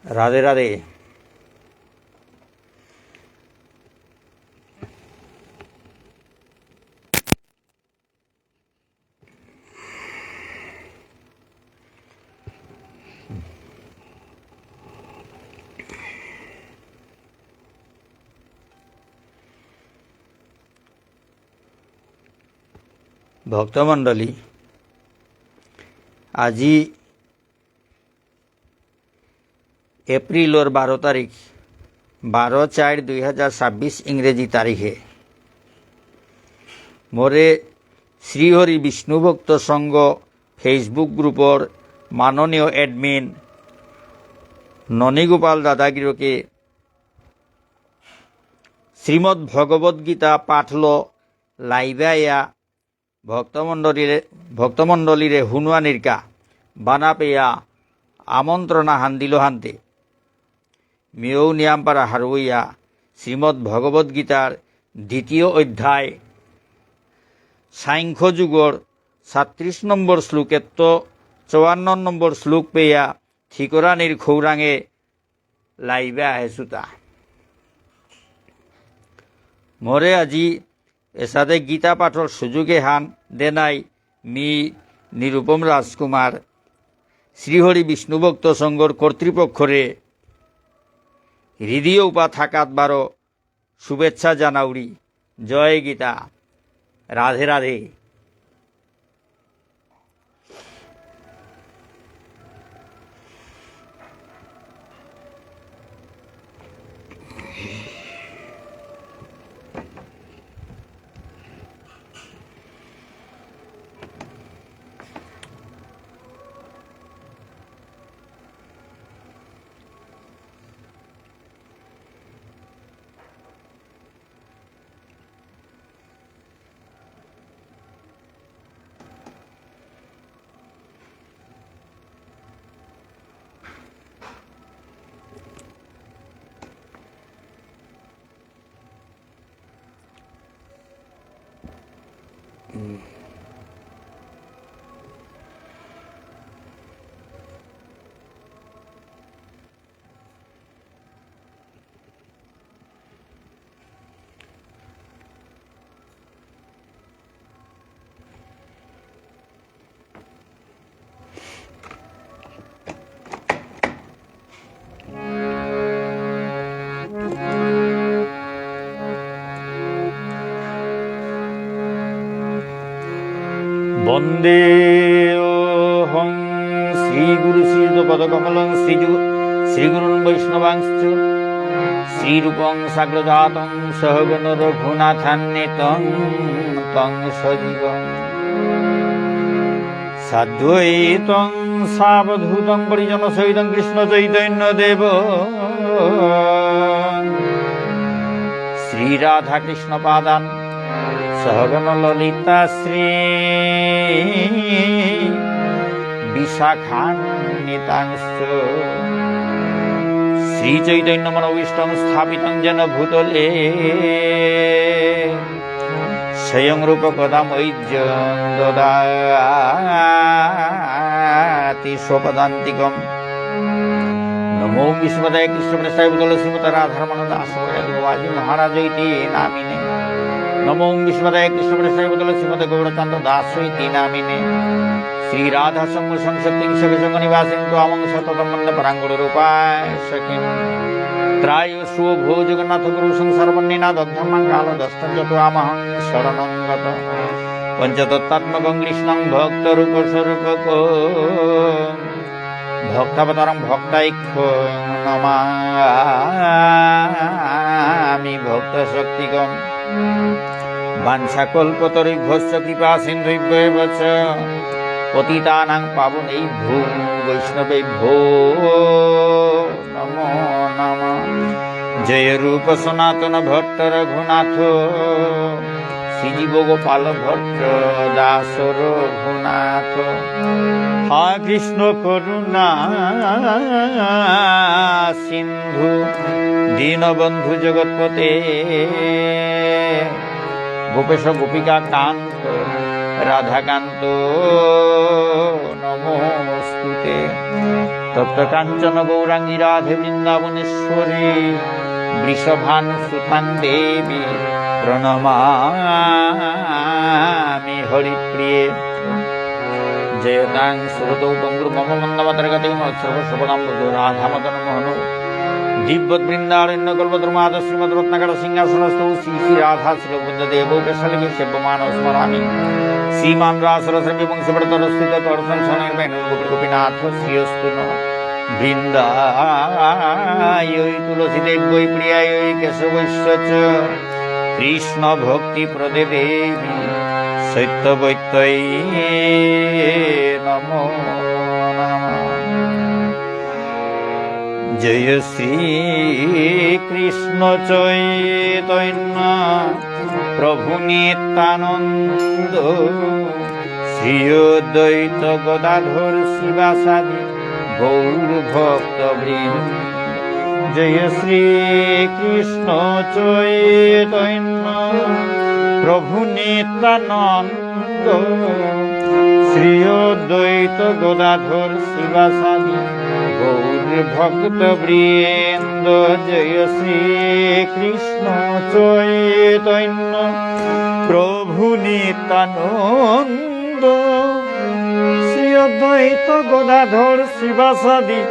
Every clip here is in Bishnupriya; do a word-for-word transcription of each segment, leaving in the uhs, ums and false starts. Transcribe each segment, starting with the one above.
রাধে রাধে। ভক্তমণ্ডলী, আজি এপ্রিলর বারো তারিখ, বারো চার দুই হাজার ছাব্বিশ ইংরেজি তারিখে মোরে শ্রীহরি বিষ্ণুভক্ত সংঘ Facebook গ্রুপর মাননীয় admin ননীগোপাল দাদাগিরকে শ্রীমদ্ ভগবদ্ গীতা পাঠলো live এ আয়া ভক্তমণ্ডলীরে, ভক্তমণ্ডলীরে হুনুয়ানিরকা বানা পেয়া আমন্ত্রণা হান দিল হানতে। মিয়ৌ নিয়ামপারা হারুইয়া শ্রীমদ্ ভগবদ্ গীতার দ্বিতীয় অধ্যায় সাংখ্য যোগর সাতত্রিশ নম্বর শ্লোকেত্ত চুয়ান্ন নম্বর শ্লোক পেয়া ঠিকরানির খৌরাঙে live এ আহেসুতা। মোরে আজি এসাদে গীতা পাঠর সুযোগ এহান দেনাই মি নিরুপম রাজকুমার শ্রীহরি বিষ্ণুভক্ত সংঘর কর্তৃপক্ষরে হৃদয় উপা থাকাত বারো শুভেচ্ছা জানাউরি। জয় গীতা। রাধে রাধে। বন্দে অহং শ্রীগুরু শ্রীযুতপদকমলং শ্রীযু-, শ্রীগুরুন বৈষ্ণবাংশ্চ শ্রীরূপং সাগ্রজাতং সহগণ রঘুনাথান্বিতং তং সজীবং সাদ্বৈতং সাবধূতং পরিজনসহিতং কৃষ্ণ চৈতন্য দেব শ্রী রাধা কৃষ্ণ পাদান সহগণ ললিতা শ্রী বিশাখান্বিতাংশ্চ শ্রী চৈতন্য মনোভীষ্টং স্থাপিতং যেন ভূতলে স্বয়ং রূপ কদা মহ্যং দদাতি স্বপদান্তিকম। নমো বিষ্ণুপাদায় কৃষ্ণপ্রেষ্ঠায় ভূতলে শ্রীমতে রাধারমণ দাস বাজি মহারাজ ইতি নামিনে। নমো বিষ্ণুপাদায় কৃষ্ণপ্রেষ্ঠায় ভূতলে শ্রীমতে গৌরচন্দ্র দাস ইতি নামিনে। শ্রী রাধা সংঘ সংসক্তিং সখী সংঘ নিবাসিন ত্বামং সততম বন্দে পরাং গুরু রূপায় সখীম। ত্রায়স্ব ভো জগন্নাথ গুরু সংসার বহ্নিনা দগ্ধং মাং কাল দষ্টং চ ত্বামহং শরণং গত। পঞ্চতত্ত্বাত্মকং কৃষ্ণং ভক্ত রূপ স্বরূপকং। ভক্তাবতারং ভক্তাখ্যং নমামি ভক্ত শক্তিকম। বাঞ্ছাকল্পতরুভ্যশ্চ কৃপা সিন্ধুভ্য এব চ। পতিতানাং পাবনেভ্যো বৈষ্ণবেভ্যো নমো নমঃ। জয় রূপ সনাতন ভট্ট রঘুনাথ, শ্রীজীব গোপাল ভট্ট দাস রঘুনাথ। হা কৃষ্ণ করুণা সিন্ধু দীনবন্ধু জগৎপতে, গোপেশ গোপিকা কান্ত রাধাকান্ত নমোস্তুতে। তে। তপ্তকাঞ্চনগৌরাঙ্গী রাধে বৃন্দাবনেশ্বরী, বৃষভানুসুতাং দেবী প্রণমামি হরিপ্রিয়ে। জয়তাং সুরতৌ পঙ্গোর্মম মন্দমতের্গতী মৎসর্বস্বপদাম্ভোজৌ রাধামদনমোহনৌ। দীব্যদ্বৃন্দারণ্যকল্পদ্রুমাধঃ শ্রীমদ্রত্নাগারসিংহাসনস্থৌ শ্রী শ্রী রাধা গোবিন্দদেবৌ প্রেষ্ঠালীভিঃ সেব্যমানৌ স্মরামি। শ্রীমান্ রাসরসারম্ভী বংশীবটতটস্থিতঃ কর্ষন্ বেণুস্বনৈর্গোপীর্গোপীর্গোপীন্ গোপীনাথঃ শ্রিয়েঽস্তু নঃ। বৃন্দায়ৈ তুলসীদেব্যৈ প্রিয়ায়ৈ কেশবস্য চ। কৃষ্ণভক্তিপ্রদে দেবী সত্যবত্যৈ নমো নমঃ। জয় শ্রীকৃষ্ণ চৈতন্য প্রভু নিত্যানন্দ, শ্রী অদ্বৈত গদাধর শ্রীবাসাদি গৌর ভক্তবৃন্দ। জয় শ্রীকৃষ্ণ চৈতন্য প্রভু নিত্যানন্দ, শ্রী অদ্বৈত গদাধর শ্রীবাসাদি গৌর ভক্তবৃন্দ। জয় শ্রীকৃষ্ণ চৈতন্য প্রভু নিত্যানন্দ, শ্রী অদ্বৈত গদাধর শ্রীবাসাদি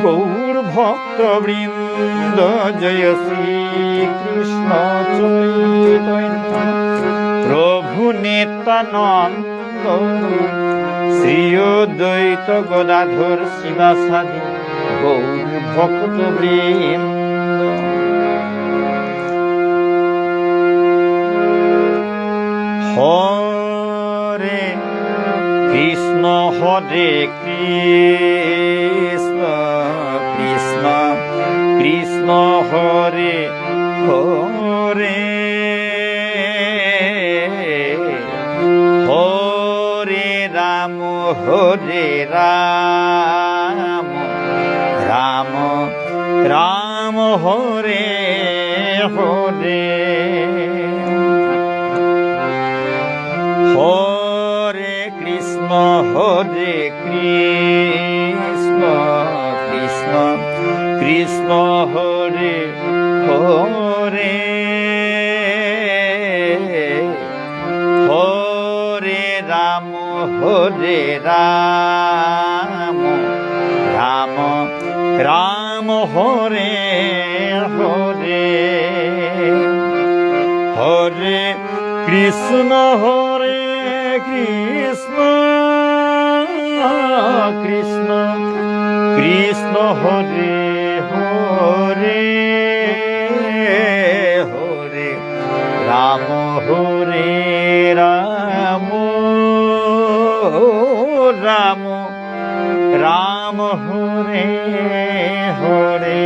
গৌর ভক্তবৃন্দ। জয় শ্রীকৃষ্ণ চৈতন্য প্রভু নিত্যানন্দ, শ্রী অদ্বৈত গদাধর শ্রীবাসাদি গৌর ভক্তবৃন্দ। হরে কৃষ্ণ হরে কৃষ্ণ, কৃষ্ণ কৃষ্ণ হরে হরে, হরে রাম হরে রাম, রাম রাম হরে হরে। হরে কৃষ্ণ হরে কৃষ্ণ, কৃষ্ণ কৃষ্ণ হরে হরে, হরে রাম হরে রাম, রাম রাম হরে হরে। হরে কৃষ্ণ হরে কৃষ্ণ, কৃষ্ণ কৃষ্ণ হরে হরে, হরে রাম হরে রাম, রাম রাম হরে হরে।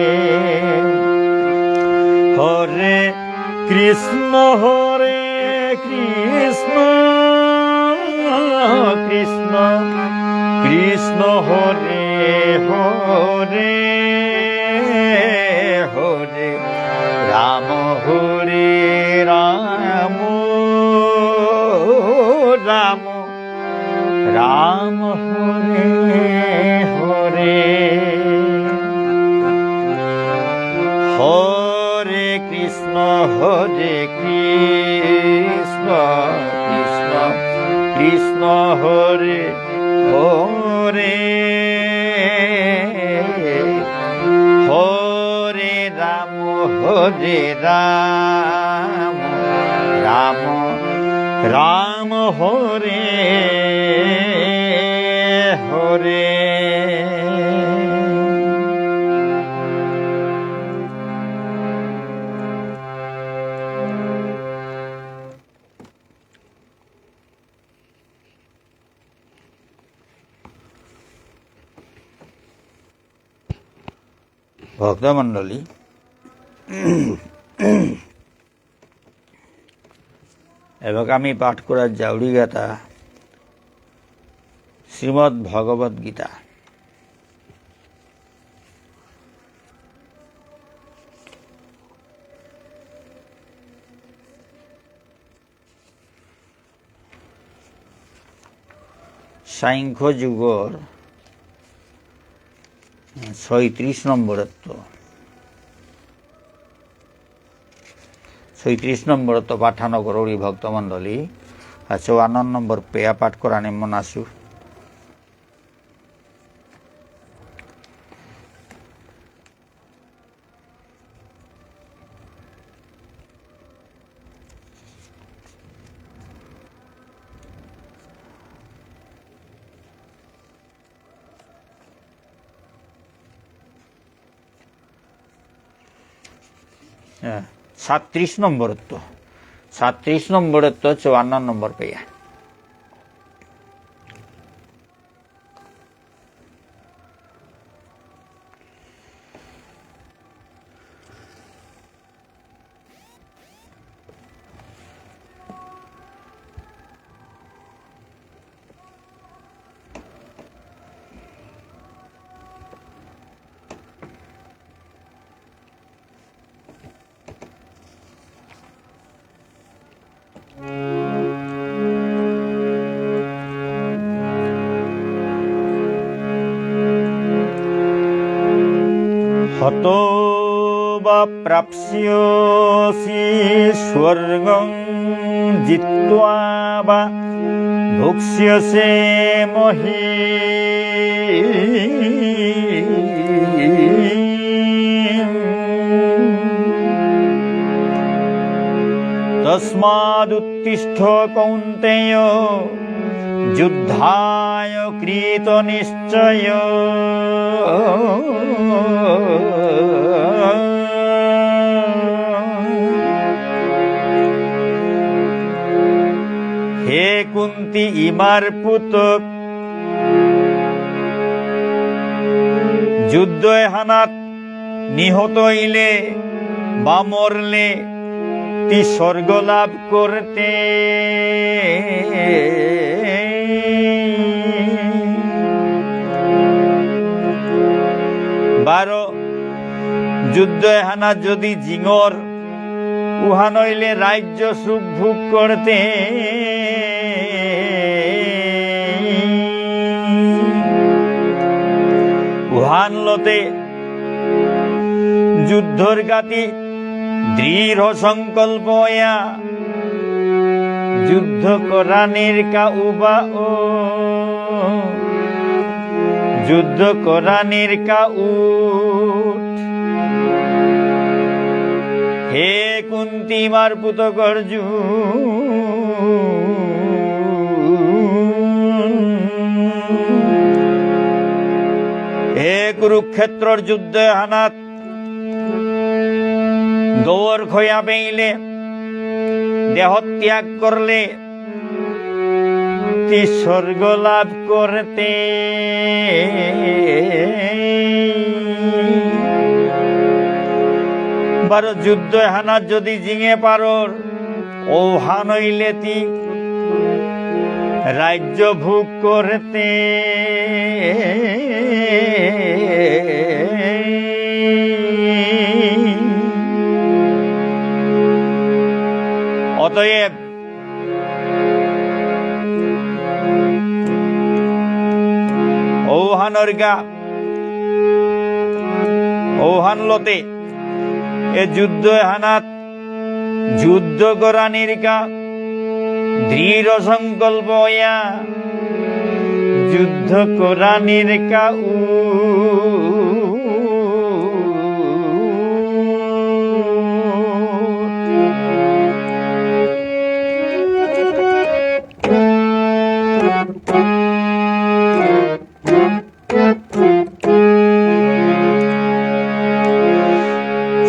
হরে কৃষ্ণ হরে কৃষ্ণ, কৃষ্ণ কৃষ্ণ হরে হরে, হরে রাম হরে রাম, রাম রাম হরে হরে। হরে কৃষ্ণ হরে কৃষ্ণ, কৃষ্ণ কৃষ্ণ হরে হরে, হরে রাম হরে রাম, রাম রাম হরে হরে। ভক্তমণ্ডলী, এবাকা আমি পাঠ করা যাউরিগাতা শ্রীমদ্ ভগবত গীতা। সাংখ্য যোগর ছয়ত্রিশ নম্বরত্ত, ছয়ত্রিশ নম্বরত্ত পাঠ আহান করৌরি ভক্তমণ্ডলী। আর চুয়ান্ন নম্বর পেয়া পাঠ করানি মনাসু। হ্যাঁ, সাতত্রিশ নম্বরত্ত, সাতত্রিশ নম্বরত্ত চুয়ান্ন নম্বর পেয়া। হতো বা প্রাপ্স্যসি স্বর্গং জিত্বা বা ভোক্ষ্যসে মহীম। তস্মাদুত্তিষ্ঠ কৌন্তেয় যুদ্ধায় কৃতনিশ্চয়। হে কুন্তি, ইমার পুতক, যুদ্ধ এহানাত নিহত ইলে বা মরলে তি স্বর্গ লাভ করতে। বারো, যুদ্ধ এহানাত যদি জিঙর, উহান ইলে রাজ্য সুখ ভোগ করতে। উহান লতে যুদ্ধর গাতি দৃঢ় সংকল্প অয়া যুদ্ধ করানির কা উবা ও, যুদ্ধ করানির কা উঠ। হে কুন্তি, ইমার পুতক অর্জুন, হে কুরুক্ষেত্রর যুদ্ধ এহানাত দৌর খয়া পেইলে, দেহ ত্যাগ করলে, তি স্বর্গ লাভ করতে। বারো, যুদ্ধ এহানাত যদি জিঙে পারর, ঔহান ইলে তি রাজ্য ভোগ করতে। অতএব ঔহানর গা, ঔহান লতে এ যুদ্ধ এহানাত যুদ্ধ করানির কা দৃঢ় সংকল্প অয়া যুদ্ধ করানির কা উ।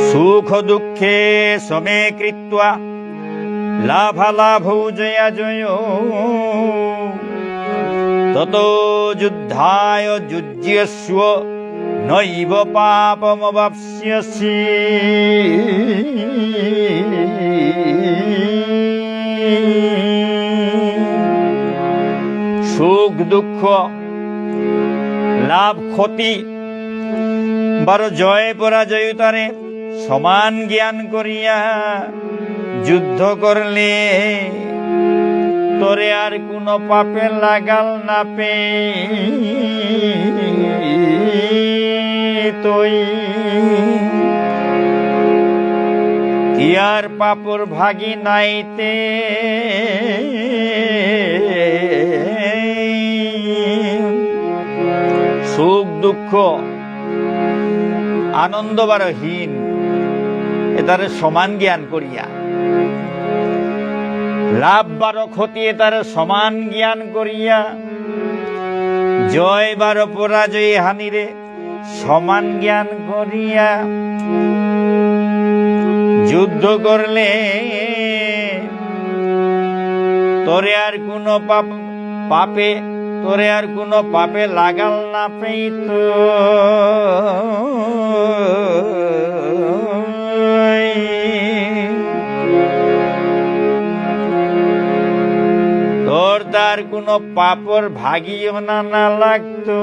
সুখ দুঃখে সমে কৃত্বা লাভালাভৌ জয়াজয়ৌ। ততো যুদ্ধায় যুজ্যস্ব নৈব পাপমবাপ্স্যসি। সুখ দুঃখ, লাভ ক্ষতি, বারো জয় পরাজয়তারে সমান জ্ঞান করিয়া যুদ্ধ করলে তোরে আর কোনো পাপে লাগাল না পে। তৈ। ইয়ার পাপর ভাগী নাইতে। সুখ দুঃখ আনন্দ বারো হীন, এতারে সমান জ্ঞান করিয়া। লাভ বারো ক্ষতি এতারে সমান জ্ঞান করিয়া। জয় বারো পরাজয় হানিরে সমান জ্ঞান করিয়া। যুদ্ধ করলে তোরে আর কোনো পাপ, পাপে, তোরে আর কোনো পাপে লাগাল না পেইত। তোর তার কোনো পাপর ভাগিও না, না লাগতো।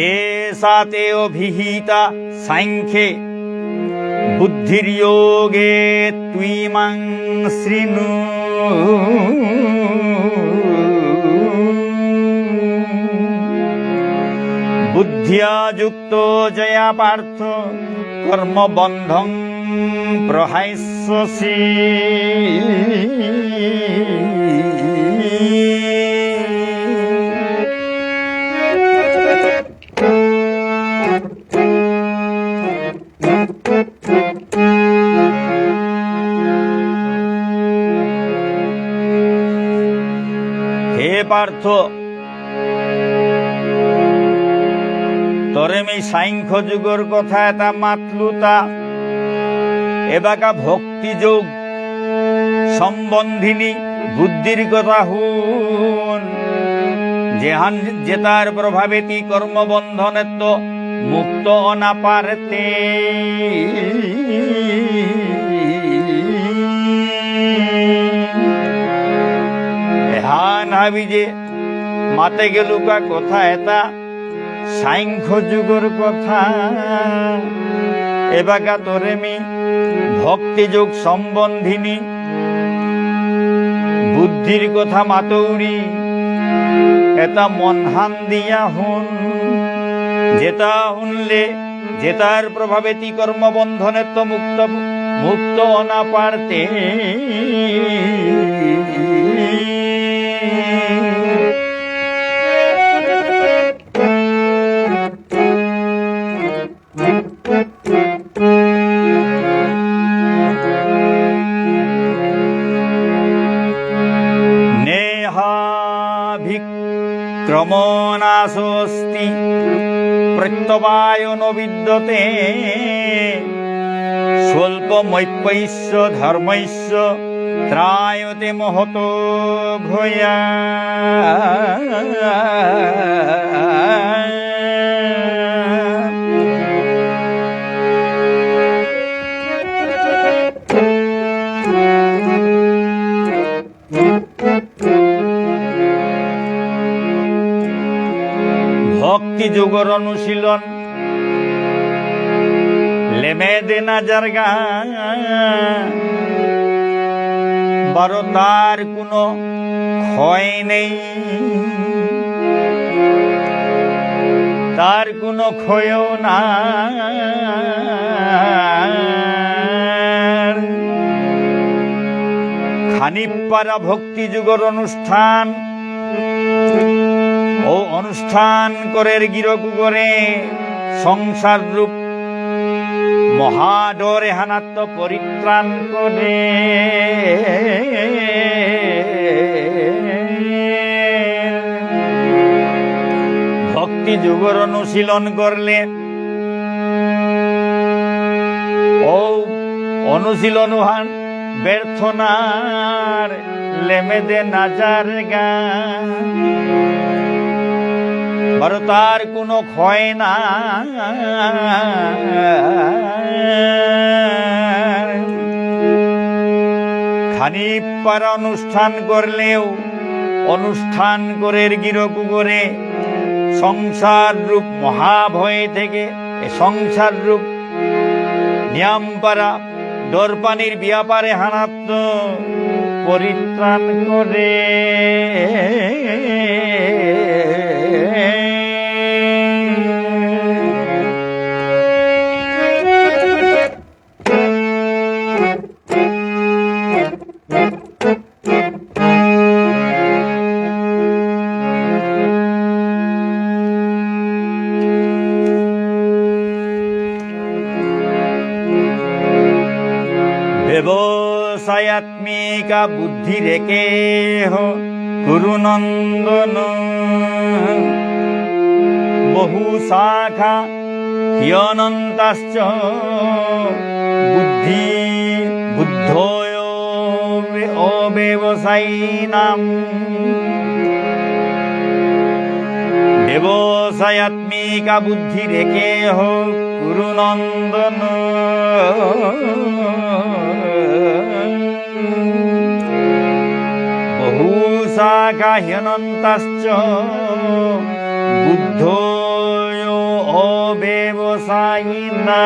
এষা তে অভিহিতা সাংখ্যে বুদ্ধির্যোগে ত্বয়ীমাং শৃণু। বুদ্ধ্যা যুক্তো যয়া পার্থ কর্মবন্ধং প্রহাস্যসি। হে পার্থ, তোরে মি সাংখ্য যোগর কথা এতা মাতলুতা, এবাকা ভক্তি যোগ সম্বন্ধিনী বুদ্ধির কথা হুন, যেহান যেতার প্রভাবেতি কর্মবন্ধনেত্ত মুক্ত অনা পারতে। এহান হাবি যে মাতে গেলুকা কথা এতা সাংখ্য যোগর কথা। এবাকা তোরে মি ভক্তি যোগ সম্বন্ধিনী বুদ্ধির কথা মাতৌরি, এতা মনহান দিয়া হুন, যেতা হুনলে, যেতার প্রভাবেতি কর্মবন্ধনেত্ত মুক্ত, মুক্ত অনা পারতে। নেহাভিক্রমো নাশোঽস্তি প্রত্যবায়ো ন বিদ্যতে। স্বল্পমপ্যস্য ধর্মস্য ত্রায়তে মহতো ভয়াৎ। ভক্তি যোগর অনুশীলন লেমেদে না যারগা, বারো তার কোনো ক্ষয় নেই, তার কোনো ক্ষয়ও না। খানিপারা ভক্তি যোগর অনুষ্ঠান, ও অনুষ্ঠান করের গিরকগরে সংসার রূপ মহাডর এহানাত্ত পরিত্রাণ করে। ভক্তি যোগর অনুশীলন করলে ও অনুশীলন উহান ব্যর্থ নার, লেমেদে না যারগা। বারো তার কোনো ক্ষয় না। খানি পারা অনুষ্ঠান করলেও, অনুষ্ঠান করের গিরকু করে সংসার রূপ মহাভয় থেকে, এ সংসার রূপ নিয়াম পারা ডরপানির ব্যাপারে হানাত্ত পরিত্রাণ করে। ব্যবসায়াত্মিকা বুদ্ধিরেকেহ কুরুনন্দন। বহু শাখা হ্যনন্তাশ্চ বুদ্ধি বুদ্ধয় অব্যবসায়িনাম। ব্যবসায়াত্মিকা বুদ্ধিরেকেহ কুরুনন্দন। বহু শাখা হ্যনন্তাশ্চ বুদ্ধয় অব্যবসায়িনা।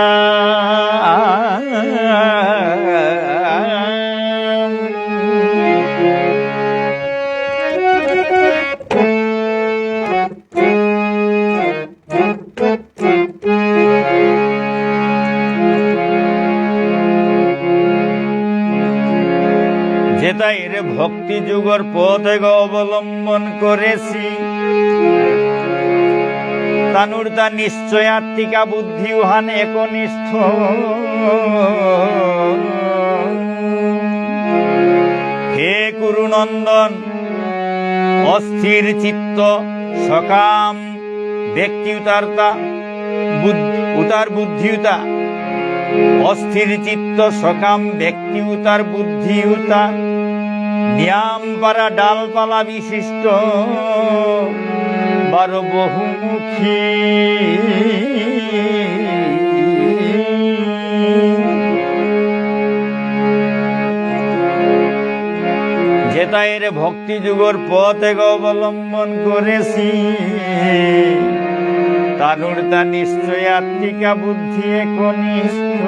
যেতাইরে ভক্তি যোগর পথ এগ অবলম্বন করেসি, তানুর তা নিশ্চয়াত্মিকা বুদ্ধি উহান একনিষ্ঠ। হে কুরুনন্দন, অস্থির চিত্ত, সকাম ব্যক্তি উতারতা, বুদ্ধ-, উতার বুদ্ধি উতা, অস্থির চিত্ত সকাম ব্যক্তি উতার বুদ্ধি উতা, নিয়াম পারা ডালপালা বিশিষ্ট, বারো বহুমুখী। যেতাইরে ভক্তি যোগর পথ এগ অবলম্বন করেসি, তানুর তা নিশ্চয়াত্মিকা বুদ্ধি একনিষ্ঠ।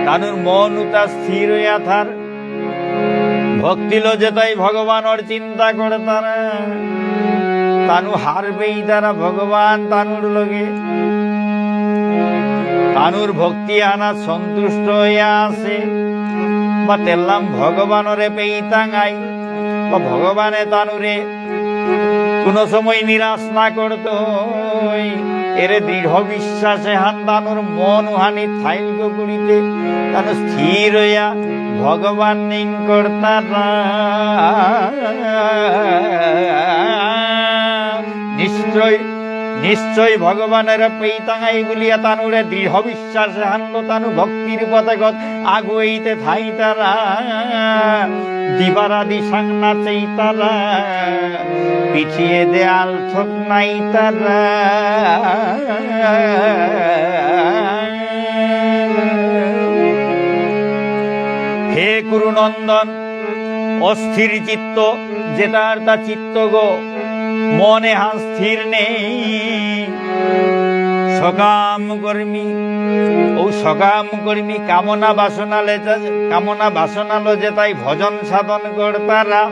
তানুর মন উতা স্থির হইয়া থার। ভক্তিলো যেতাই ভগবানর চিন্তা করতারা, তানু হারপেইতারা ভগবান তানুর লগে। তানুর ভক্তি আনা সন্তুষ্ট হইয়া আছে, বা তেল্লাম ভগবানরে পেইতাঙাই, বা ভগবানে তানুরে কোনো সময় নিরাশ না করতই। এরে দৃঢ় বিশ্বাসে হান তানুর মন উহানি থাইল করিতে, তানু স্থির হইয়া ভগবান নিং করতারা। নিশ্চয়, নিশ্চয় ভগবানরে পেইতাঙাই বুলিয়া তানুরে দৃঢ় বিশ্বাসে হানলো তানু ভক্তির পথেগত আগুয়েইতে থাইতারা। দিবারাদি সাংনা চেইতারা, পিঠিয়ে দেয়াল ঠোক নাইতারা। হে কুরুনন্দন, অস্থির চিত্ত, যেতার তা চিত্ত গো, মনে হান স্থির নেই। সকাম কর্মী, ও সকাম কর্মী কামনা বাসনা লেজা, কামনা বাসনা লজে তাই ভজন সাধন করতারা।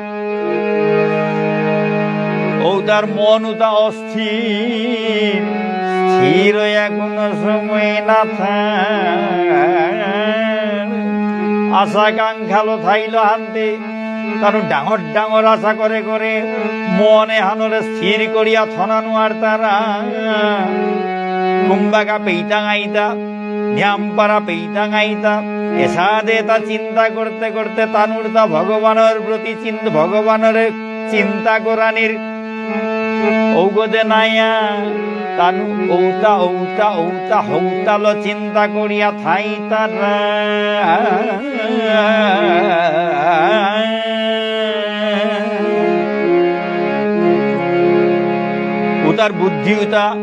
ও তার মন উতা অস্থির, স্থির হইয়া কোনো সময় না থার। আশা কাঙ্ক্ষালো থাইল হানতে, তানু ডাঙর ডাঙর আশা করে করে মনে হানরে স্থির করিয়া থনা নুয়ারতারা। কুম্বাকা পেইতাঙাইতা, নিয়ামপারা পেইতাঙাইতা, এসাদে তা চিন্তা করতে করতে তানুরতা ভগবানর প্রতি চিন্ত-, ভগবানরে চিন্তা করানির ঔগদে নায়া, তানু ঔতা, ঔতা, ঔতা, হৌতালো চিন্তা করিয়া থাইতারা। উতার বুদ্ধি উতা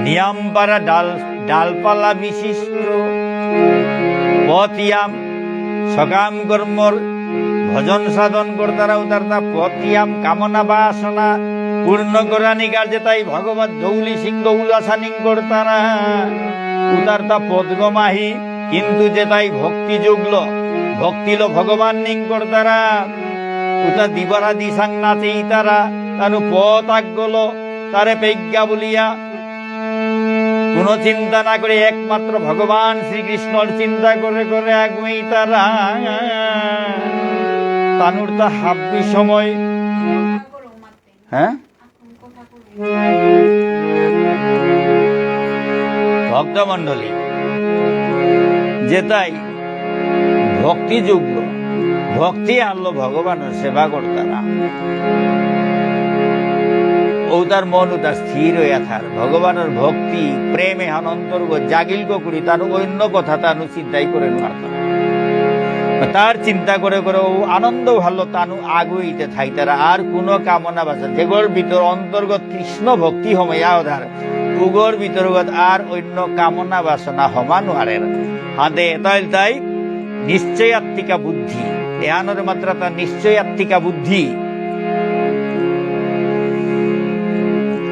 নিয়ামপারা ডাল, ডালপালা বিশিষ্ট পথ ইয়াম, সকাম কর্মর ভজন সাধন করতারা উতারতা পথ ইয়াম, কামনা বাসনা পূর্ণ করানিকার যেতাই ভগবত দৌলি সিংহ উলাসানিং করতারা উতারতা পথগ মাহি, কিন্তু যেতাই ভক্তি যোগলো, ভক্তিলো ভগবান নিং করতারা, উতা দিবারা দিশাং না চেইতারা, তানু পথ আগলো, তারে পেজ্ঞা বলিয়া, কোনো চিন্তা না করে একমাত্র ভগবান শ্রীকৃষ্ণর চিন্তা করে করে আগুইতারা। তানুর তা হাব্বি সময়, হ্যাঁ? ভক্তমণ্ডলী, যেতাই ভক্তিযোগ্য, ভক্তি আনলো ভগবানর সেবা করতারা। ঔতার মন উতা স্থির হইয়া থার। ভগবানর ভক্তি, প্রেম এহান অন্তরগ জাগিল করি তানু অন্য কথা তানু চিন্তাই করে নুয়ারতারা। তার চিন্তা করে করে ও আনন্দ ভালো তানু আগুইতে থাইতারা। আর কোনো কামনা বাসনা, যেগর ভিতর অন্তরগ কৃষ্ণ ভক্তি হমাইয়া উদার, উগর ভিতরগত আর অন্য কামনা বাসনা হমা নুয়ারের। হাতে এতা ইলতাই নিশ্চয়াত্মিকা বুদ্ধি। এহানরে মাততারা নিশ্চয়াত্মিকা বুদ্ধি।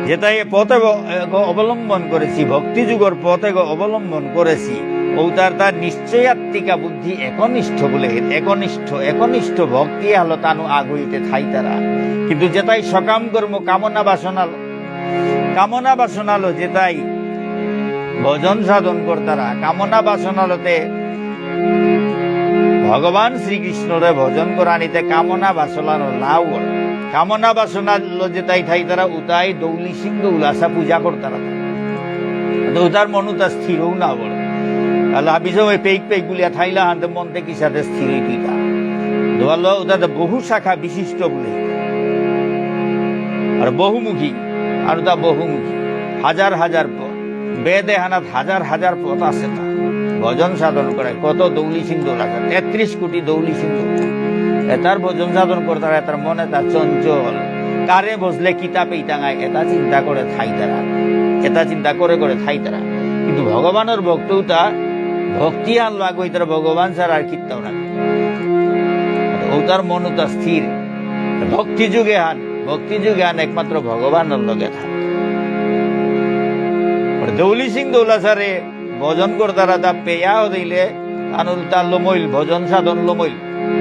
যেতাই এ পথ এগ, এগ অবলম্বন করেসি, ভক্তিযোগর পথ এগ অবলম্বন করেসি। ঔতার তা নিশ্চয়াত্মিকা বুদ্ধি একনিষ্ঠ বুলে, একনিষ্ঠ, একনিষ্ঠ ভক্তি আলো তানু আগুইতে থাইতারা। কিন্তু যেতাই সকাম কর্ম কামনা বাসনা কামনা বাসনালো যেতাই ভজন সাধন করতারা, কামনা বাসনালোতে ভগবান শ্রীকৃষ্ণরে ভজন করানিতে কামনা বাসনালো লাউ অর। কামনা বাসনালো যেতাই থাইতারা উতাই দৌলি সিংহ উলাসা পূজা করতারা। তো উতার মন উতা স্থিরও না বড়। তাহলে হাবি সময় পেইক পেইক বুলিয়া থাইলা হানতে মনতে কিসাদে স্থির হইতইতা। দোয়ালো উতাতে বহু শাখা বিশিষ্ট বুলে। আর বহুমুখী, আর তা বহুমুখী। হাজার হাজার পথ। বেদ এহানাত হাজার হাজার পথ আছে তা। ভজন সাধন করে কত দৌলি সিংহ লাগে। তেত্রিশ কোটি দৌলি সিংহ। এতার ভজন সাধন করতারা, এতার মন এতা চঞ্চল। কারে ভজলে কিতা পেইতাঙাই, এতা চিন্তা করে থাইতারা। এতা চিন্তা করে করে থাইতারা। কিন্তু ভগবানর ভক্ত উতা ভক্তি আনলো আগুইতারা ভগবান ছাড়া আর কিত্তাও না। ঔতার মন উতা স্থির। ভক্তিযোগ এহান, ভক্তিযোগ এহান একমাত্র ভগবানর লগে থাকে। আর দৌলি সিংহ দৌলাসারে ভজন করতারা তা পেয়া দিলে, তানুল তার লমইল, ভজন সাধন লমইল।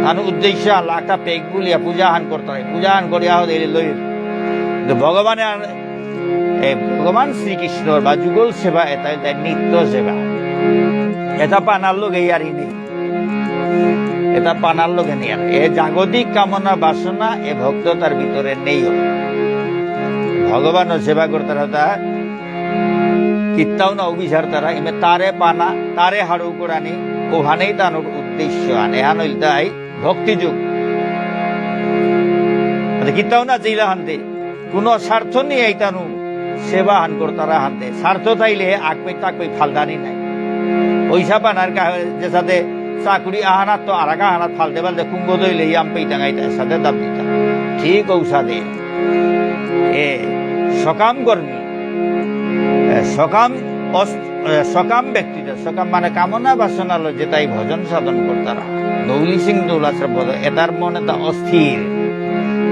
তানু উদ্দেশ্য আল্লাহ একটা পেক বুলিয়া পূজা হান করতারা, পূজা হান করিয়া দিলে লইল। তো ভগবানে আর, এ, ভগবান শ্রীকৃষ্ণর বা যুগল সেবা এতা, এতা নিত্য সেবা। এতা পানার লগে ইয়ারি নেই। এতা পানার লগে নেই আর। এ জাগতিক কামনা বাসনা এ ভক্ত তার ভিতরে নেই। ভগবানর সেবা করতারা তা কিত্তাও না অভিসার তারা, এমে তারে পানা, তারে হারু করানি, ওহানেই তানুর উদ্দেশ্য আনে। এহান ইলতাই ভক্তিযোগ। মানে কিত্তাও না চেইলা হানতে, কোনো স্বার্থ নেই এই তানু সেবা হান করতারা হানতে। স্বার্থ থাইলে আকপে তাকপে ফালদানি নাই। পয়সা পানার কা-, যেসাদে চাকুরি আহানাত তো আরাক আহানাত ফালতে ফালতে কুম্ভ দইলে ইয়াম পেইতাঙাইতা সাথে দাম দিতা। ঠিক ঔসাদে। এ সকাম কর্মী, এ সকাম অস-, এ সকাম ব্যক্তিত্ব, সকাম মানে কামনা বাসনালো যেতাই ভজন সাধন করতারা। দৌলি সিং দৌলাসর ভজন, এতার মন এতা অস্থির।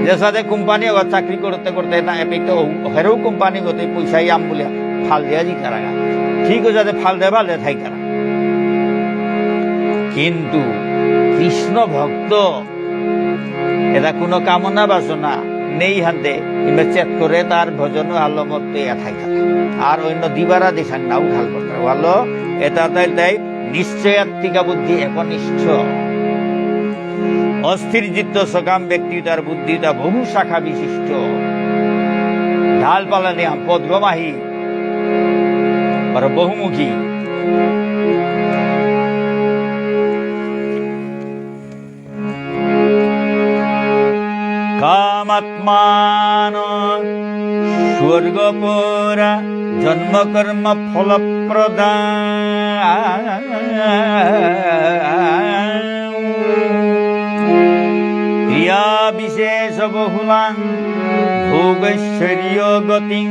যেসাদে কোম্পানি ওগা চাকরি করতে করতে না এপিত হেরো কোম্পানি গতে পয়সা ইয়াম বুলিয়া ফাল দিয়া দিতারাগা। ঠিক ঔসাদে ফাল দে ফাল দে থাইতারা। কিন্তু কৃষ্ণ ভক্ত এতা কোনো কামনা বাসনা নেই হানতে, ইমে চেত করে তার ভজন আলো মত পেয়া থাইতারা। আর অন্য দিবারা দিশাং নাও খাল করতারা। ভালো, এতা তাই তাই নিশ্চয়াত্মিকা বুদ্ধি একনিষ্ঠ। অস্থির চিত্ত সকাম ব্যক্তি তার বুদ্ধি তা বহু শাখা বিশিষ্ট। ঢালপালা নিয়াম পথগ মাহি। বারো বহুমুখী। কামাত্মান স্বর্গপুরা জন্মকর্ম ফলপ্রদা। ক্রিয়া বিশেষ বহুলাং ভোগৈশ্বর্য গতিং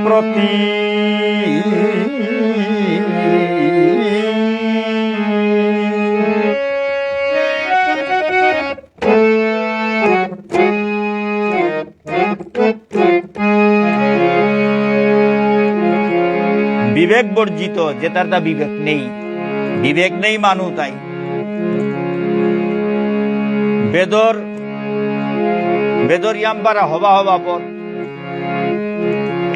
প্রতি। বিবেক বর্জিত, যেতার তা বিবেক নেই, বিবেক নেই মানু তাই। বেদর, বেদর ইয়াম পারা হবা হবা পথ।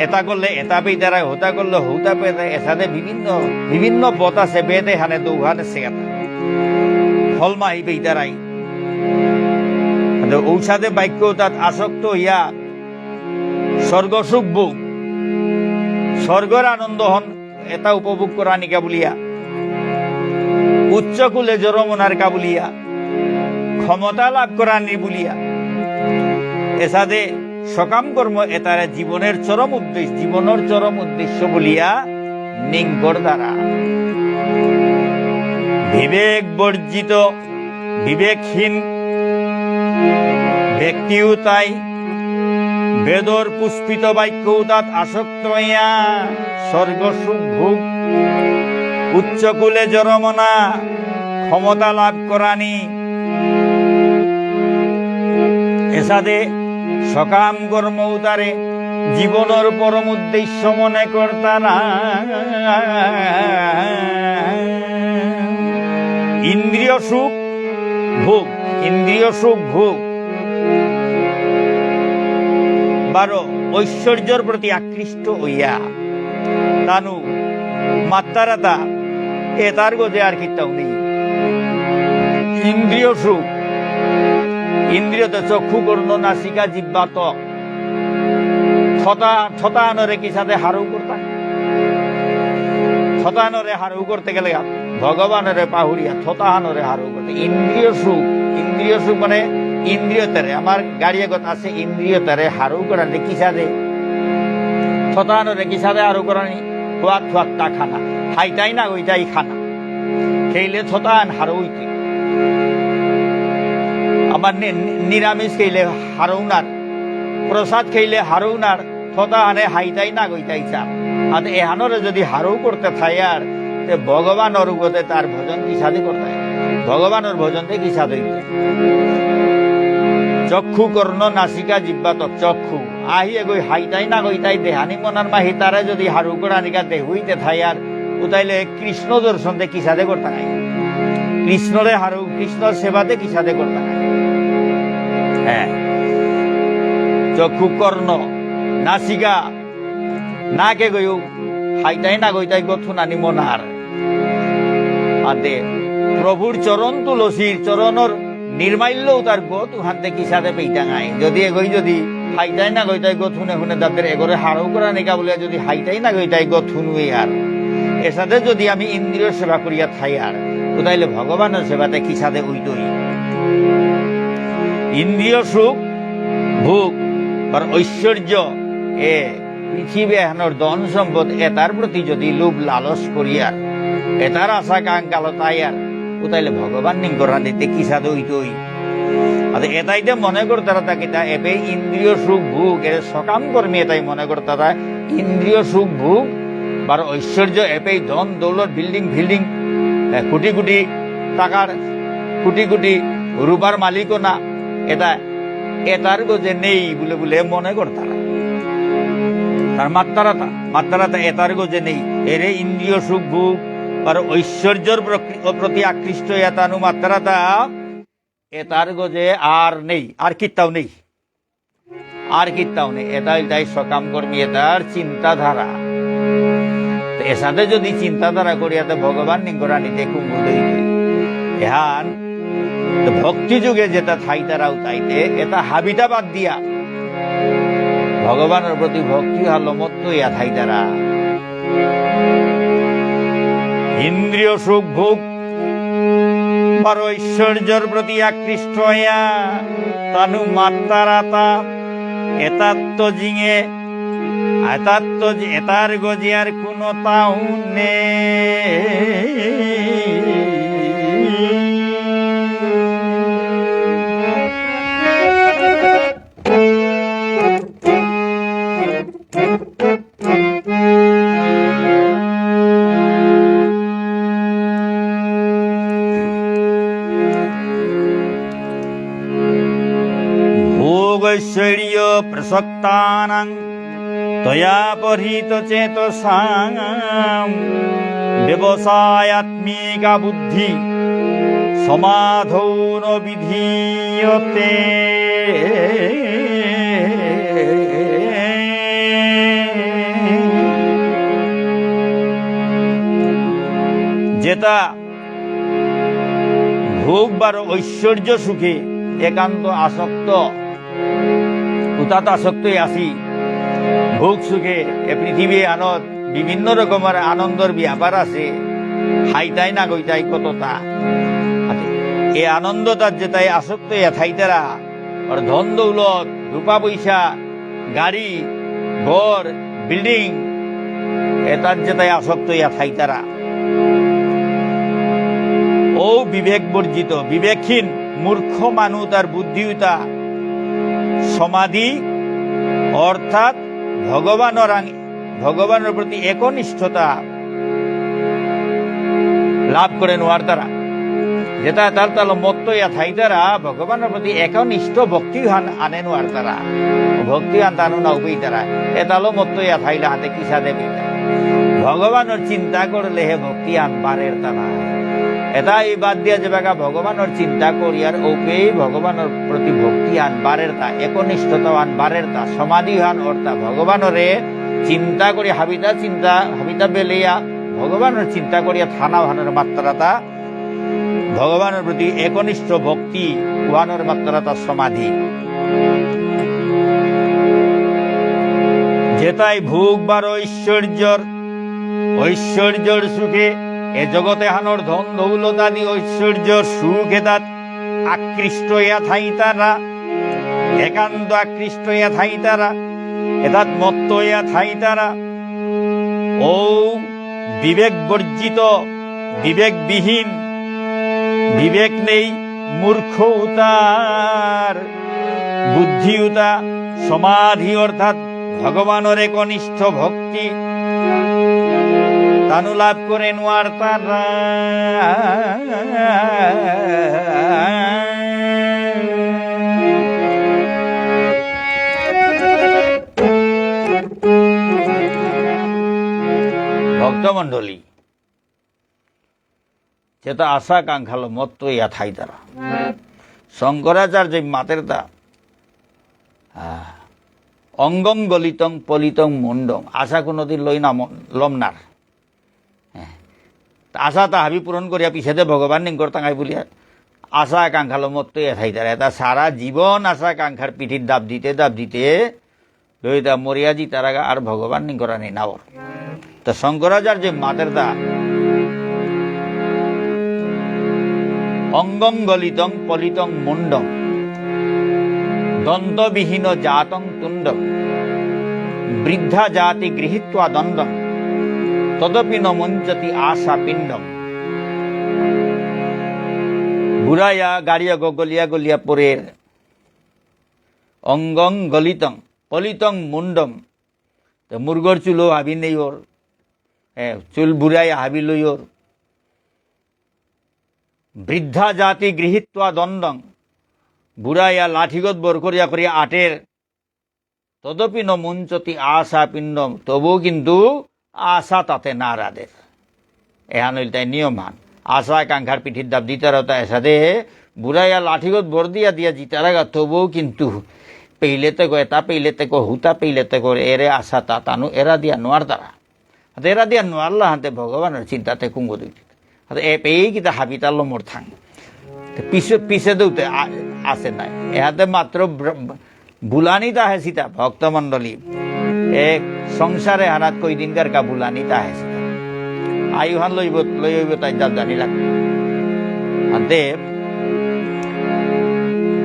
এতা করলে এতা পেইতারাই, হতা করলে হতা পেইতারাই, এসাদে বিভিন্ন, বিভিন্ন পথ আছে, বেদে হানে দৌহানে সেগাতা। ফল মাহি পেইতারাই। কিন্তু ঔসাদে বাক্য তাত আসক্ত হইয়া স্বর্গ সুখ ভোগ, স্বর্গর আনন্দ হন, এতা উপভোগ করানিকা বুলিয়া, উচ্চ কুলে জরমনারকা বুলিয়া, ক্ষমতা লাভ করানি বুলিয়া, এসাদে সকাম কর্ম এতারে জীবনের চরম উদ্দেশ্য, জীবনের চরম উদ্দেশ্য বুলিয়া নিংকর দ্বারা বিবেক বর্জিত বিবেকহীন ব্যক্তিও তাই বেদর পুষ্পিত বাক্য উতাত আসক্ত হইয়া স্বর্গ সুখ ভোগ, উচ্চ কুলে জরমনা, ক্ষমতা লাভ করানি, এসাদে সকাম কর্ম উতারে জীবনর পরম উদ্দেশ্য মনে করতারা। ইন্দ্রিয় সুখ ভোগ, ইন্দ্রিয় সুখ ভোগ, বারো ঐশ্বর্যর প্রতি আকৃষ্ট হইয়া তানু মাত্তারাতা এতার গজে আর কিতাও নেই। ইন্দ্রিয় সুখ, ইন্দ্রিয়তে চক্ষু, কর্ণ, নাসিকা, জিহ্বা, ত্বক, থতা, থতাহানরে কিসাদে হারৌ করতাই? থতাহানরে হারৌ করতে গেলে ভগবানরে পাহুরিয়া থতাহানরে হারৌ করতে। ইন্দ্রিয় সুখ, ইন্দ্রিয় সুখ মানে ইন্দ্রিয়তারে, আমার গাড়ি এগত আছে, ইন্দ্রিয়তারে হারৌ করানি কিসাদে? থতাহানরে কিসাদে হারৌ করানি? খোয়াত খোয়াত তা খানা, হাইতাই না গইতাই খানা। খেইলে থতাহান হারৌ হইতে। আমার নি-, নি-, নিরামিষ খেইলে হারৌ নার, প্রসাদ খেইলে হারৌ নার, থতাহানে হাইতাই না গইতাই চা। আর এহানরে যদি হারৌ করতে থাই আর, তে ভগবানর উগতে তার ভজন কিসাদে করতাই? ভগবানর ভজনতে কিসাদে হইবে? চক্ষু, কর্ণ, নাসিকা, জিহ্বা, ত্বক, চক্ষু। আহি এগই হাইতাই না গইতাই দেহানি মনার মাহি তারে যদি হারৌ করানিকা দেহুইতে থাই আর, উতাইলে কৃষ্ণ দর্শনতে কিসাদে করতাই? কৃষ্ণরে হারৌ, কৃষ্ণর সেবাতে কিসাদে করতাই? হ্যাঁ। চক্ষু, কর্ণ, নাসিকা, নাকে গয়ু, হাইতাই না গইতাই গথুনানি মনার। আতে, প্রভুর চরণ তুলসীর চরণর নির্মাল্য উতার গথুহানতে কিসাদে পেইতাঙাই। যদি এগই যদি হাইতাই না গইতাই গথুনে হুনে দাদের এগরে হারৌ করানিকা বুলিয়া যদি হাইতাই না গইতাই গথুনুই আর। এসাদে যদি আমি ইন্দ্রিয় সেবা করিয়া থাই আর, উতাইলে ভগবানর সেবাতে কিসাদে উইতই। ইন্দ্রিয় সুখ, ভোগ, আর ঐশ্বর্য, এ পৃথিবী এহানর ধন সম্পদ এতার প্রতি যদি লোভ লালস করিয়ার, এতার আশা কাঙ্গাল তাইয়ার, উতাইলে ভগবান নিংকরানিতে কিসাদে হইতই। আর এতাইতে মনে করতারা তা কিতা, এবে ইন্দ্রিয় সুখ ভোগ, এরে সকাম কর্মী এতাই মনে করতারা, ইন্দ্রিয় সুখ ভোগ, বারো ঐশ্বর্য, এবে ধন দৌলত, বিল্ডিং ফিল্ডিং, এ, কোটি কোটি টাকার, কোটি কোটি রূপার মালিক না, এতা এতার গজে নেই বুলে বুলে মনে করতারা। তার মাত্তারাতা, মাত্তারাতা এতার গজে নেই। এরে ইন্দ্রিয় সুখ ভোগ আর ঐশ্বর্যর প্রকৃ-, প্রতি আকৃষ্ট এতানু মাত্তারাতা এতার গজে আর নেই, আর কিত্তাও নেই। আর কিত্তাও নেই। এতা ইলতাই সকাম কর্মী, এতার চিন্তাধারা। তো এসাদে যদি চিন্তাধারা করিয়াতে ভগবান নিংকরানিতে কুম্ভদই। এহান তো ভক্তি যোগে যেতা থাইতারা উতাইতে, এতা হাবিতা বাদ দিয়া ভগবানর প্রতি ভক্তি হালো মত্ত ইয়া থাইতারা। ইন্দ্রিয় সুখ ভোগ বারো ঐশ্বর্যর প্রতি আকৃষ্ট হইয়া তানু মাত্তারাতা এতাত্ত জিঙে, এতাত্ত জি-, এতার গজিয়ার কোনো তাও নেই। ভোগৈশ্বর্য প্রসক্তানাং তয়া পরিহিত চেতসাম ব্যবসায়াত্মিকা বুদ্ধি সমাধৌ ন বিধীয়তে। যেতা ভোগ বারো ঐশ্বর্য সুখে একান্ত আসক্ত, উতাত আসক্ত আসি, ভোগ সুখে এ পৃথিবী আনত বিভিন্ন রকমর আনন্দর ব্যাপার আছে, হাইতাই না গইতাই কততা। এ আনন্দতাত যেতাই আসক্ত ইয়া থাইতারা, আর ধন দৌলত, রূপা পয়সা, গাড়ি, ঘর, বিল্ডিং, এতার যেতাই আসক্ত ইয়া থাইতারা। ও বিবেক বর্জিত, বিবেকহীন, মূর্খ মানু তার বুদ্ধিউতা সমাধি অর্থাৎ ভগবানরাং, ভগবানর প্রতি একনিষ্ঠতা লাভ করে নোয়ারতারা। যেতা তার তালো মত্ত ইয়া থাইতারা ভগবানর প্রতি একনিষ্ঠ ভক্তি হান আনে নোয়ারতারা। ভক্তি হান তানু না উবেইতারা। এতালো মত্ত ইয়া থাইলা হাতে কিসাদে পেইতা। ভগবানর চিন্তা করলে হে ভক্তি হান বাড়েরতা না। এতা এই বাদ দিয়া যেবাকা ভগবানর চিন্তা করিয়ার ওপেই ভগবানর প্রতি ভক্তি হান বাড়েরতা, একনিষ্ঠতা হান বাড়েরতা, সমাধি হান অর্থাৎ ভগবানরে চিন্তা করি হাবিতা চিন্তা, হাবিতা বেলেয়া ভগবানর চিন্তা করিয়া থানা হানর মাত্রাতা ভগবানর প্রতি একনিষ্ঠ ভক্তি উহানর মাত্রাতা সমাধি। যেতাই ভোগ বারো ঐশ্বর্যর, ঐশ্বর্যর সুখে, এ জগতে হানর ধন দৌলত আদি ঐশ্বর্যর সুখ এতাত আকৃষ্ট ইয়া থাইতারা, একান্ত আকৃষ্ট ইয়া থাইতারা, এতাত মত্ত ইয়া থাইতারা। ও বিবেক বর্জিত, বিবেকবিহীন, বিবেক নেই, মূর্খ উতার বুদ্ধি উতা, সমাধি অর্থাৎ ভগবানর একনিষ্ঠ ভক্তি তানু লাভ করে নোয়ারতারা। ভক্তমণ্ডলী, যেতা আশা আকাঙ্ক্ষালো মত্ত ইয়া থাইতারা। শঙ্করাচার্য মাতেরতা, আহ, অঙ্গং গলিতং পলিতং মুণ্ডং। আশা কোনোদিন লই না ম-, লমনার। হ্যাঁ। তা আশা তা হাবি পূরণ করিয়া পিছেদে ভগবান নিংকর তাঙাই বুলিয়া আশা আকাঙ্ক্ষালো মত্ত ইয়া থাইতারা। এতা সারা জীবন আশা আকাঙ্ক্ষার পিঠিত দাব দিতে, দাব দিতে, লইতা মরিয়া যিতারাগা আর ভগবান নিংকরানি নাওর। তা শঙ্করাচার্য মাতেরতা, অঙ্গং গলিতং পলিতং মুণ্ডং দন্তবিহীন জাতং তুণ্ডং বৃদ্ধা জাতি গৃহীত্বা দণ্ডং তদপি ন মুঞ্চতি আশা পিণ্ডং। বুড়ায়া গাড়িয়া গলিয়া গলিয়া পড়ের। অঙ্গং গলিতং পলিতং মুণ্ডম। তো মুরগর চুলো হাবি নেই ওর। এ, চুল বুড়াই হাবি লই ওর। বৃদ্ধা জাতি গৃহীত্বা দণ্ডং। বুড়াইয়া লাঠিগত বর করিয়া করিয়া আটের। তদপি ন মুঞ্চতি আশা পিণ্ডম। তবুও কিন্তু আশা তাতে না রাধের। এহান হইল তাই নিয়ম হান। আশা আকাঙ্ক্ষার পিঠির দাব দিতারতা এসাদে বুড়াইয়া লাঠিগত বর দিয়া দিয়া জিতারাগা তবুও কিন্তু পেইলেতে কো, এতা পেইলেতে কো, হুতা পেইলেতে কো, এরে আশা তা তানু এরা দিয়া নোয়ারতারা। হাতে এরা দিয়া নোয়ারলা হাতে ভগবানর চিন্তাতে কুঙ্গ দুই। হাতে এ পেয়ে কিতা হাবিতা লমর থাং। তে পিছে, পিছে দৌতে আ-, আসে নাই। এহাতে মাত্র ব্র-, বুলানিত আহেসিতা ভক্তমণ্ডলী। এ সংসারে হানাত কই দিনকার কা বুলানিত আহেসিতা। আয়ুহান লইব, লইব তাই জাত জানি লাগ। আনতে,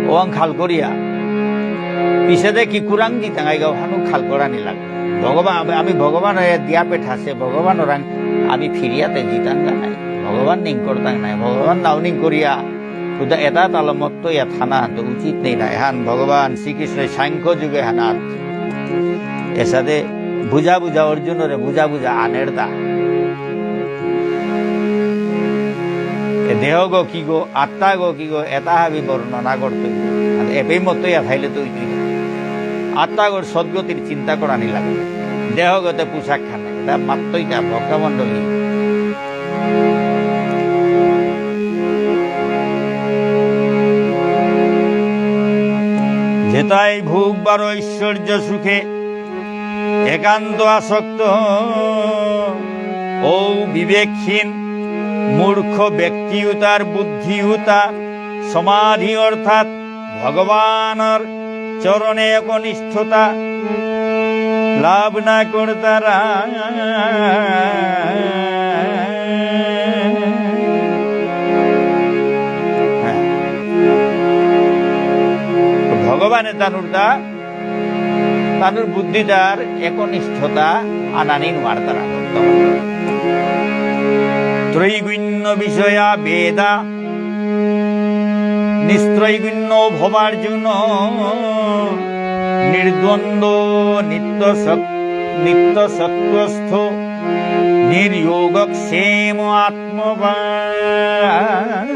ওয়াং খাল করিয়া, পিছেদে কি কুরাং দিতাঙাই গাও হানু খাল করানি লাগ। ভগবান, আমি, আমি ভগবান এ দিয়া পেঠাসে, ভগবান ওরাং আমি ফিরিয়াতে জিতাং নাই। ভগবান নিং করতাং নাই, ভগবান নাও নিং করিয়া, খুদা এটা তালমত্ত ইয়া থানা তো উচিত নেই না। এহান ভগবান শ্রীকৃষ্ণ সাংখ্য যুগে হানাত। এসাদে বুঝা বুঝা অর্জুনরে বুঝা বুঝা আনের দা। এ দেহগ কিগ, আত্মাগ কিগ, এটা হাবি বর্ণনা করতে। আর এপেই মতো ইয়া থাইলে তো উচিত। আত্মাগর সদ্গতির চিন্তা করানি লাগে। দেহগতে পোশাক খানে, এটা মাত্রই তা ভক্তমণ্ডলী। যেতাই ভোগ বারো ঐশ্বর্য সুখে একান্ত আসক্ত, ও বিবেকহীন মূর্খ ব্যক্তিউতার বুদ্ধিউতা সমাধি অর্থাৎ ভগবানর চরণে একনিষ্ঠতা লাভ না করতারা। হ্যাঁ। তো ভগবানে তানুরতা, তানুর বুদ্ধিতার একনিষ্ঠতা আনানি নোয়ারতারা। ত্রৈগুণ্য বিষয়া বেদা নিস্ত্রৈগুণ্য ভবার্জুন, নির্দ্বন্দ্ব নিত্য সত-, নিত্য সত্ত্বস্থ, নির্যোগক্ষেম আত্মবান।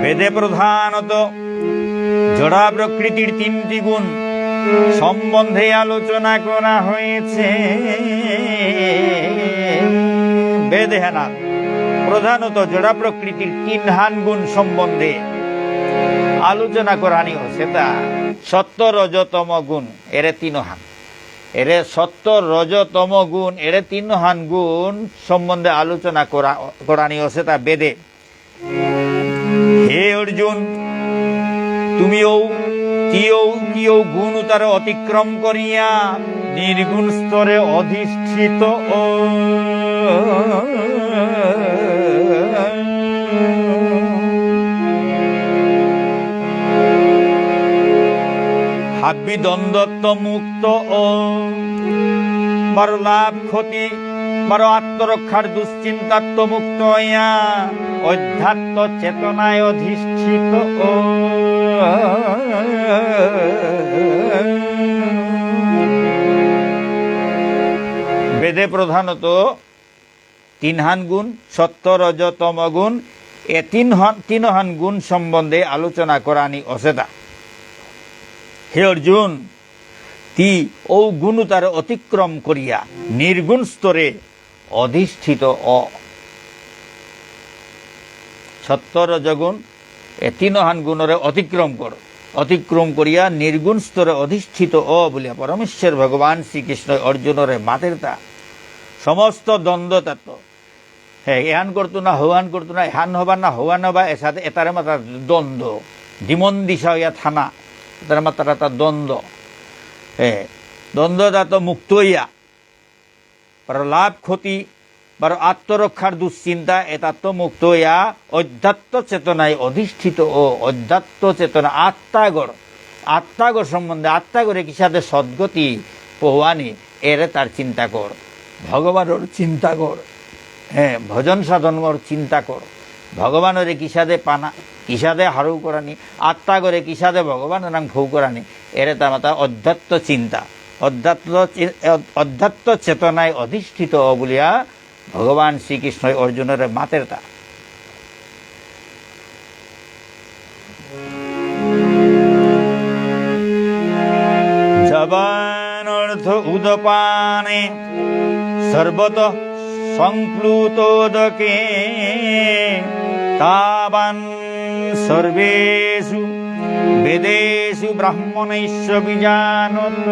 বেদে প্রধানত জড়া প্রকৃতির তিনটি গুণ সম্বন্ধে আলোচনা করা হয়েছে। বেদে হানাত প্রধানত জড়া প্রকৃতির তিনহান গুণ সম্বন্ধে আলোচনা করানি অসেতা। সত্ত্ব, রজ, তম গুণ, এরে তিনহান। এরে সত্ত্ব, রজ, তম গুণ, এরে তিনহান গুণ সম্বন্ধে আলোচনা করা, করানি অসেতা বেদে। হে অর্জুন, তুমিও, তিও, তিও গুণ উতারে অতিক্রম করিয়া নির্গুণ স্তরে অধিষ্ঠিত অ। হাব্বি দ্বন্দ্বত্ত মুক্ত অ। বারো লাভ ক্ষতি, বারো আত্মরক্ষার দুশ্চিন্তাত্ত মুক্ত হইয়া অধ্যাত্ম চেতনায় অধিষ্ঠিত অ। বেদে প্রধানত তিনহান গুণ, সত্ত্ব, রজ, তম গুণ, এ তিনহান, তিনহান গুণ সম্বন্ধে আলোচনা করানি অসেতা। হে অর্জুন, তি ঔ গুণ উতারে অতিক্রম করিয়া নির্গুণ স্তরে অধিষ্ঠিত অ। সত্ত্ব রজগুণ, এ তিনহান গুণরে অতিক্রম কর। অতিক্রম করিয়া নির্গুণ স্তরে অধিষ্ঠিত অ বুলিয়া পরমেশ্বর ভগবান শ্রীকৃষ্ণ অর্জুনরে মাতেরতা। সমস্ত দ্বন্দ্ব তত্ত্ব, হে, এহান করতো না, হৌহান করতো না, এহান হবা না, হৌহান হবা, এসাদে এতারে মাতারা দ্বন্দ্ব। দিমন দিশা হইয়া থানা, এতারে মাতারাতা দ্বন্দ্ব। হে, দ্বন্দ্ব তাত্ত মুক্ত হইয়া, বারো লাভ ক্ষতি, বারো আত্মরক্ষার দুশ্চিন্তা, এতাত্ত মুক্ত হইয়া অধ্যাত্ম চেতনায় অধিষ্ঠিত অ, অধ্যাত্ম চেতনা আত্মাগর, আত্মাগর সম্বন্ধে, আত্মাগরে কিসাদে সদ্গতি পহুয়ানি, এরে তার চিন্তা কর, ভগবানর চিন্তা কর, হ্যাঁ, ভজন সাধনর চিন্তা কর, ভগবানরে কিসাদে পানা, কিসাদে হারৌ করানি, আত্মাগরে কিসাদে ভগবান নাং ফৌ করানি, এরে তা মাতা অধ্যাত্ম চিন্তা, অধ্যাত্ম চি-, অধ্যাত্ম চেতনায় অধিষ্ঠিত অ বুলিয়া ভগবান শ্রীকৃষ্ণই অর্জুনরে মাতেরতা। যাবানর্থ উদপানে সর্বতঃ সংপ্লুতোদকে তাবান সর্বেষু বেদেষু ব্রাহ্মণস্য বিজানতঃ।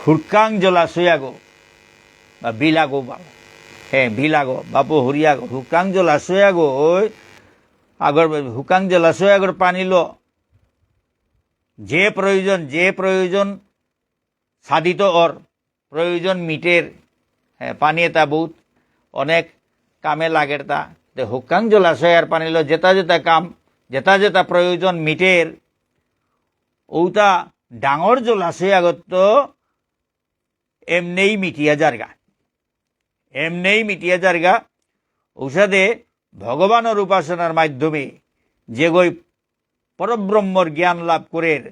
হুরকাং জলাশয় আগো, বা বিল আগো, বা, হ্যাঁ, বিল আগো, বা পুহুরি আগো, হুরকাং জলাশয় আগো, ওই আগর, হুরকাং জলাশয় আগর পানিলো যে প্রয়োজন, যে প্রয়োজন সাধিত অর, প্রয়োজন মিটের, হ্যাঁ, পানি এতা বহুত অনেক কামে লাগের তা। তে হুরকাং জলাশয় আর পানিলো যেতা যেতা কাম, যেতা যেতা প্রয়োজন মিটের, ঔতা ডাঙর জলাশয় আগত এমনেই মিটিয়া যারগা। এমনেই মিটিয়া যারগা। ঔসাদে ভগবানর উপাসনার মাধ্যমে যেগই পরব্রহ্মর জ্ঞান লাভ করের,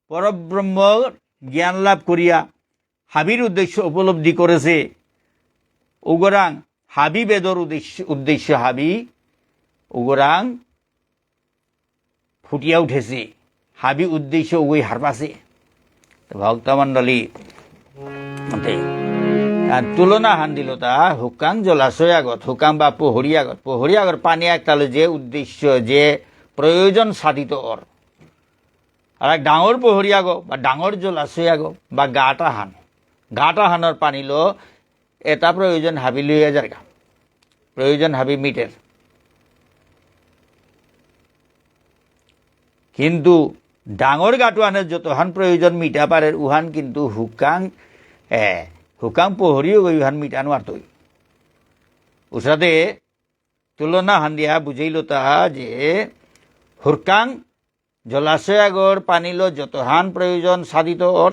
পরব্রহ্মর জ্ঞান লাভ করিয়া হাবির উদ্দেশ্য উপলব্ধি করেছে, উগরাং হাবি বেদর উদ্দেশ্য, উদ্দেশ্য হাবি উগরাং ফুটিয়া উঠেছে, হাবি উদ্দেশ্য উগই হারপাছে। তো ভক্তমণ্ডলী, তে, আর তুলনা হান দিল তা হুরকাং জলাশয় আগত, হুরকাং বা পুহুরি আগত, পুহুরি আগর পানি একতালো যে উদ্দেশ্য, যে প্রয়োজন সাধিত অর। আর এক ডাঙর পুহুরি আগো বা ডাঙর জলাশয় আগো বা গাটা হান, গাটা হানর পানিলো এতা প্রয়োজন হাবি লইয়া যারগা, প্রয়োজন হাবি মিটের। কিন্তু ডাঙর গাটুয়ানে যতহান প্রয়োজন মিটা পারের উহান কিন্তু হুরকাং, এ, হুরকাং পুহুরিও গই উহান মিটা নোয়ারতই। উসাদে তুলনা হান দিয়া বুঝাইল তা যে হুরকাং জলাশয় আগর পানিলো যতহান প্রয়োজন সাধিত অর,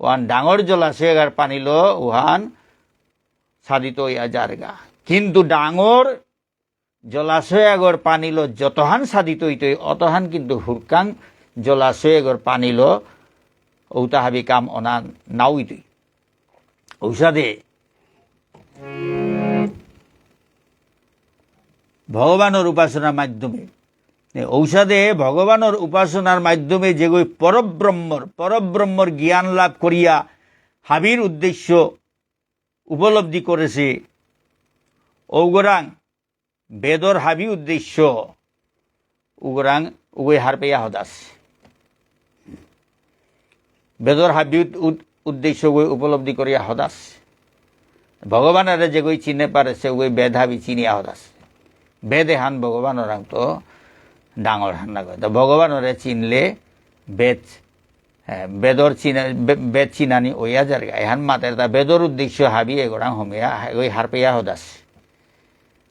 ওহান ডাঙর জলাশয় আগর পানিলো উহান সাধিত ইয়া যারগা। কিন্তু ডাঙর জলাশয় আগর পানিলো যতহান সাধিত হইতই, অতহান কিন্তু হুরকাং জলাশয় আগর পানিলো ঔতা হাবি কাম অনা নাউইতই। ঔসাদে ভগবানর উপাসনার মাধ্যমে, এ, ঔসাদে ভগবানর উপাসনার মাধ্যমে যেগই পরব্রহ্মর, পরব্রহ্মর জ্ঞান লাভ করিয়া হাবির উদ্দেশ্য উপলব্ধি করেছে, ঔগরাং বেদর হাবি উদ্দেশ্য উগরাং উগই হারপেয়া হদাস। বেদর হাবি উদ-, উদ-, উদ্দেশ্য উগই উপলব্ধি করিয়া হদাস। ভগবানরে যেগই চিনে পারেছে উগই বেদ হাবি চিনিয়া হদাস। বেদ এহান ভগবানরাং তো ডাঙর হান না কয়। তো ভগবানরে চিনলে বেদ হ্যাঁ, বেদর চিনা-, বে-, বেদ চিনানি ওইয়া যারগা। এহান মাতের তা বেদর উদ্দেশ্য হাবি এগোরাং হমিয়া, এগোই হারপেয়া হদাস।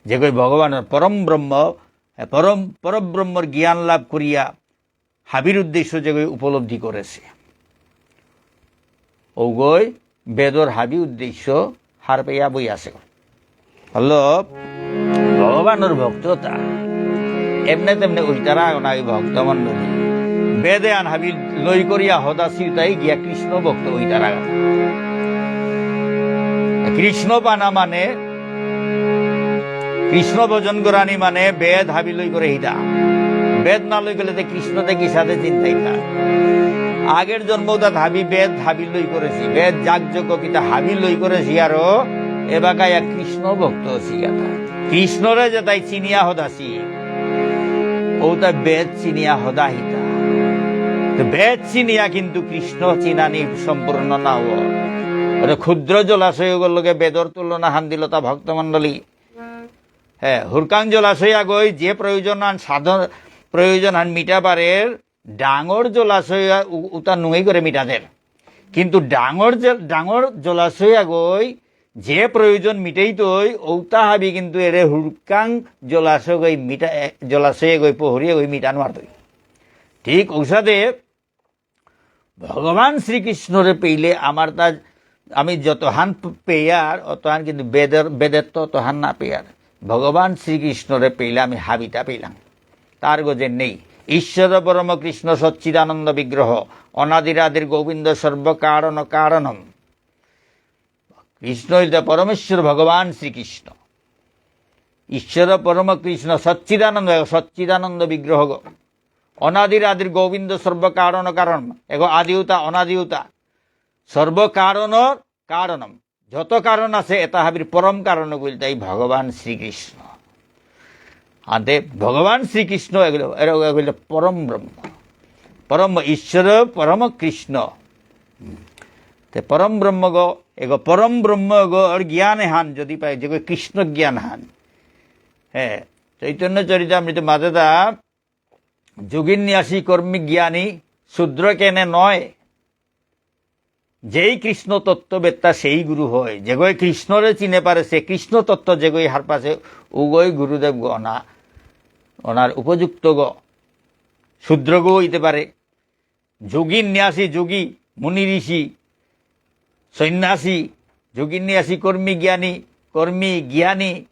যেগই ভগবানর পরম ব্রহ্ম, এ, পরম, পরব্রহ্মর জ্ঞান লাভ করিয়া হাবির উদ্দেশ্য যেগই উপলব্ধি করেছে। ওগই বেদর হাবি উদ্দেশ্য হারপেয়া বই আছে। হলো ভগবানর ভক্ততা। এমনে তেমনে ওইতারা নাই ভক্তমণ্ডলী। বেদ এহান হাবি লই করিয়া হদাসি তাই গিয়া কৃষ্ণ ভক্ত ওইতারা। কৃষ্ণ পানা মানে, কৃষ্ণ ভজন করানি মানে বেদ হাবি লই করে হিতা। বেদ না লই গেলে তে কৃষ্ণ তে কিসাদে চিনতাই তা। আগের জন্ম তাত হাবি বেদ হাবি লই করেছি, বেদ যাগ যজ্ঞ কিতা হাবি লই করেছি, আরো এবাকা এক কৃষ্ণ ভক্ত আছি কথা। কৃষ্ণরে যে তাই চিনিয়া হদাসি, ও তাই বেদ চিনিয়া হদাহিতা। তো বেদ চিনিয়া কিন্তু কৃষ্ণ চিনানি সম্পূর্ণ না হো। ওরে ক্ষুদ্র জলাশয় লগে বেদর তুলনা হান দিল তা ভক্তমণ্ডলী। হ্যাঁ, হুরকাং জলাশয় আগই যে প্রয়োজন হান সাধন, প্রয়োজন হান মিটা পারের, ডাঙর জলাশয় উ-, উতা নুঙেই করে মিটাদের। কিন্তু ডাঙর যে, ডাঙর জলাশয় আগই যে প্রয়োজন মিটেইতই, ঔতা হাবি কিন্তু এরে হুরকাং জলাশয় গই মিটা, এ, জলাশয় গই পুহুরি গই মিটা নোয়ারতই। ঠিক ঔসাদে ভগবান শ্রীকৃষ্ণরে পেইলে আমার তা, আমি যতহান প-, পেয়ার, অতহান কিন্তু বেদের, বেদের তো অতহান না পেয়ার। ভগবান শ্রীকৃষ্ণরে পেইলে আমি হাবিতা পেলাম। তার গজে নেই। ঈশ্বর পরম কৃষ্ণ সচ্চিদানন্দ বিগ্রহ, অনাদিরাদির গোবিন্দ সর্বকারণ কারণম। কৃষ্ণ হইতে পরমেশ্বর ভগবান শ্রীকৃষ্ণ। ঈশ্বর পরম কৃষ্ণ সচ্চিদানন্দ, সচ্চিদানন্দ বিগ্রহ গ। অনাদির আদির গোবিন্দ সর্বকারণ কারণ। এগো আদিউতা, অনাদিউতা। সর্বকারণর কারণম। যত কারণ আছে, এটা হাবির পরম কারণ বলতে এই ভগবান শ্রীকৃষ্ণ। আদে ভগবান শ্রীকৃষ্ণ এগুলো, এরা এগুলো পরম ব্রহ্ম। পরম ঈশ্বর, পরম কৃষ্ণ। হুম। তে পরম ব্রহ্মগ, এগ পরম ব্রহ্মগর জ্ঞান এহান যদি পায়, যেগ কৃষ্ণ জ্ঞান হান। হ্যাঁ, চৈতন্য চরিতামৃত মাতেতা, যোগী ন্যাসী কর্মী জ্ঞানী, শূদ্র কেনে নয়। যেই কৃষ্ণ তত্ত্ববেত্তা সেই গুরু হয়। যেগই কৃষ্ণরে চিনে পারেসে, কৃষ্ণ তত্ত্ব যেগই হারপাসে, উগই গুরুদেবগ অনা, অনার উপযুক্তগ। শূদ্রগ হইতে পারে, যোগী ন্যাসী, যোগী, মুনি ঋষি, সন্ন্যাসী, যোগী ন্যাসী, কর্মী জ্ঞানী, কর্মী জ্ঞানী,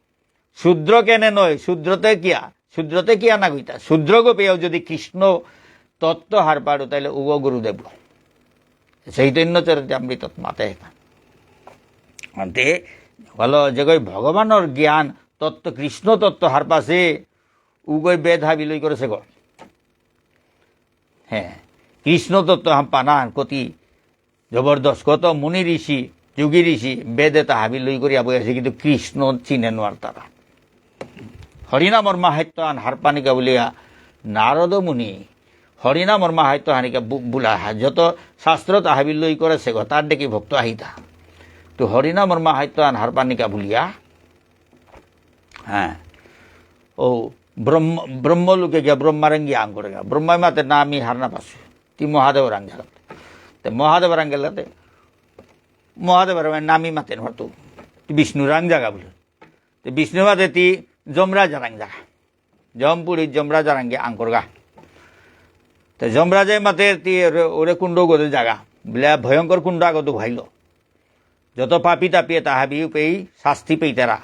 শূদ্র কেনে নয়, শূদ্রতে কিয়া, শূদ্রতে কিয়া না কইতা? শূদ্রগ পেয়েও যদি কৃষ্ণ তত্ত্ব হারপারো, তাহলে উগ গুরুদেব। চৈতন্য চরিতামৃতত মাতে এতা। আনতে হলো যেগই ভগবানর জ্ঞান তত্ত্ব, কৃষ্ণ তত্ত্ব হারপাসে, উগই বেদ হাবি লই করেসেগ। হ্যাঁ, কৃষ্ণ তত্ত্ব হাম পানান কতি জবরদস্ত, কত মুনি ঋষি, যোগী ঋষি, বেদ এতা হাবি লই করিয়া বই আছে, কিন্তু কৃষ্ণ চিনে নোয়ারতারা। হরিনামর মাহাত্ম্য আন হারপানিকা বুলিয়া নারদ মুনি, হরিনামর মাহাত্ম্য হানিকা বু-, বুলা হা, যত শাস্ত্রতা হাবি লই করেসেগ, তার ডেকি ভক্ত আহিতা। তো হরিনামর মাহাত্ম্য আন হারপানিকা বুলিয়া, হ্যাঁ, ও ব্রহ্ম, ব্রহ্মলোকে গিয়া ব্রহ্মারাং গিয়া আঙকরেগা। ব্রহ্মাই মাতে না আমি হার না পাসু। তি মহাদেবরাং যাগা। তে মহাদেবরাং গেলাতে, মহাদেবরাং নামি মাতে নতু। তি বিষ্ণুরাং যাগা বুলে। তে বিষ্ণু মাতে তি যমরাজারাং যাগা। যমপুরী যমরাজারাং গিয়া আঙকরগা। তে যমরাজাই মাতে তি ওরে, ওরে কুণ্ড গদে যাগা। বুলে ভয়ঙ্কর কুণ্ড আগত ভাইল। যত পাপী তাপী এতা হাবি উপেই শাস্তি পেইতারা।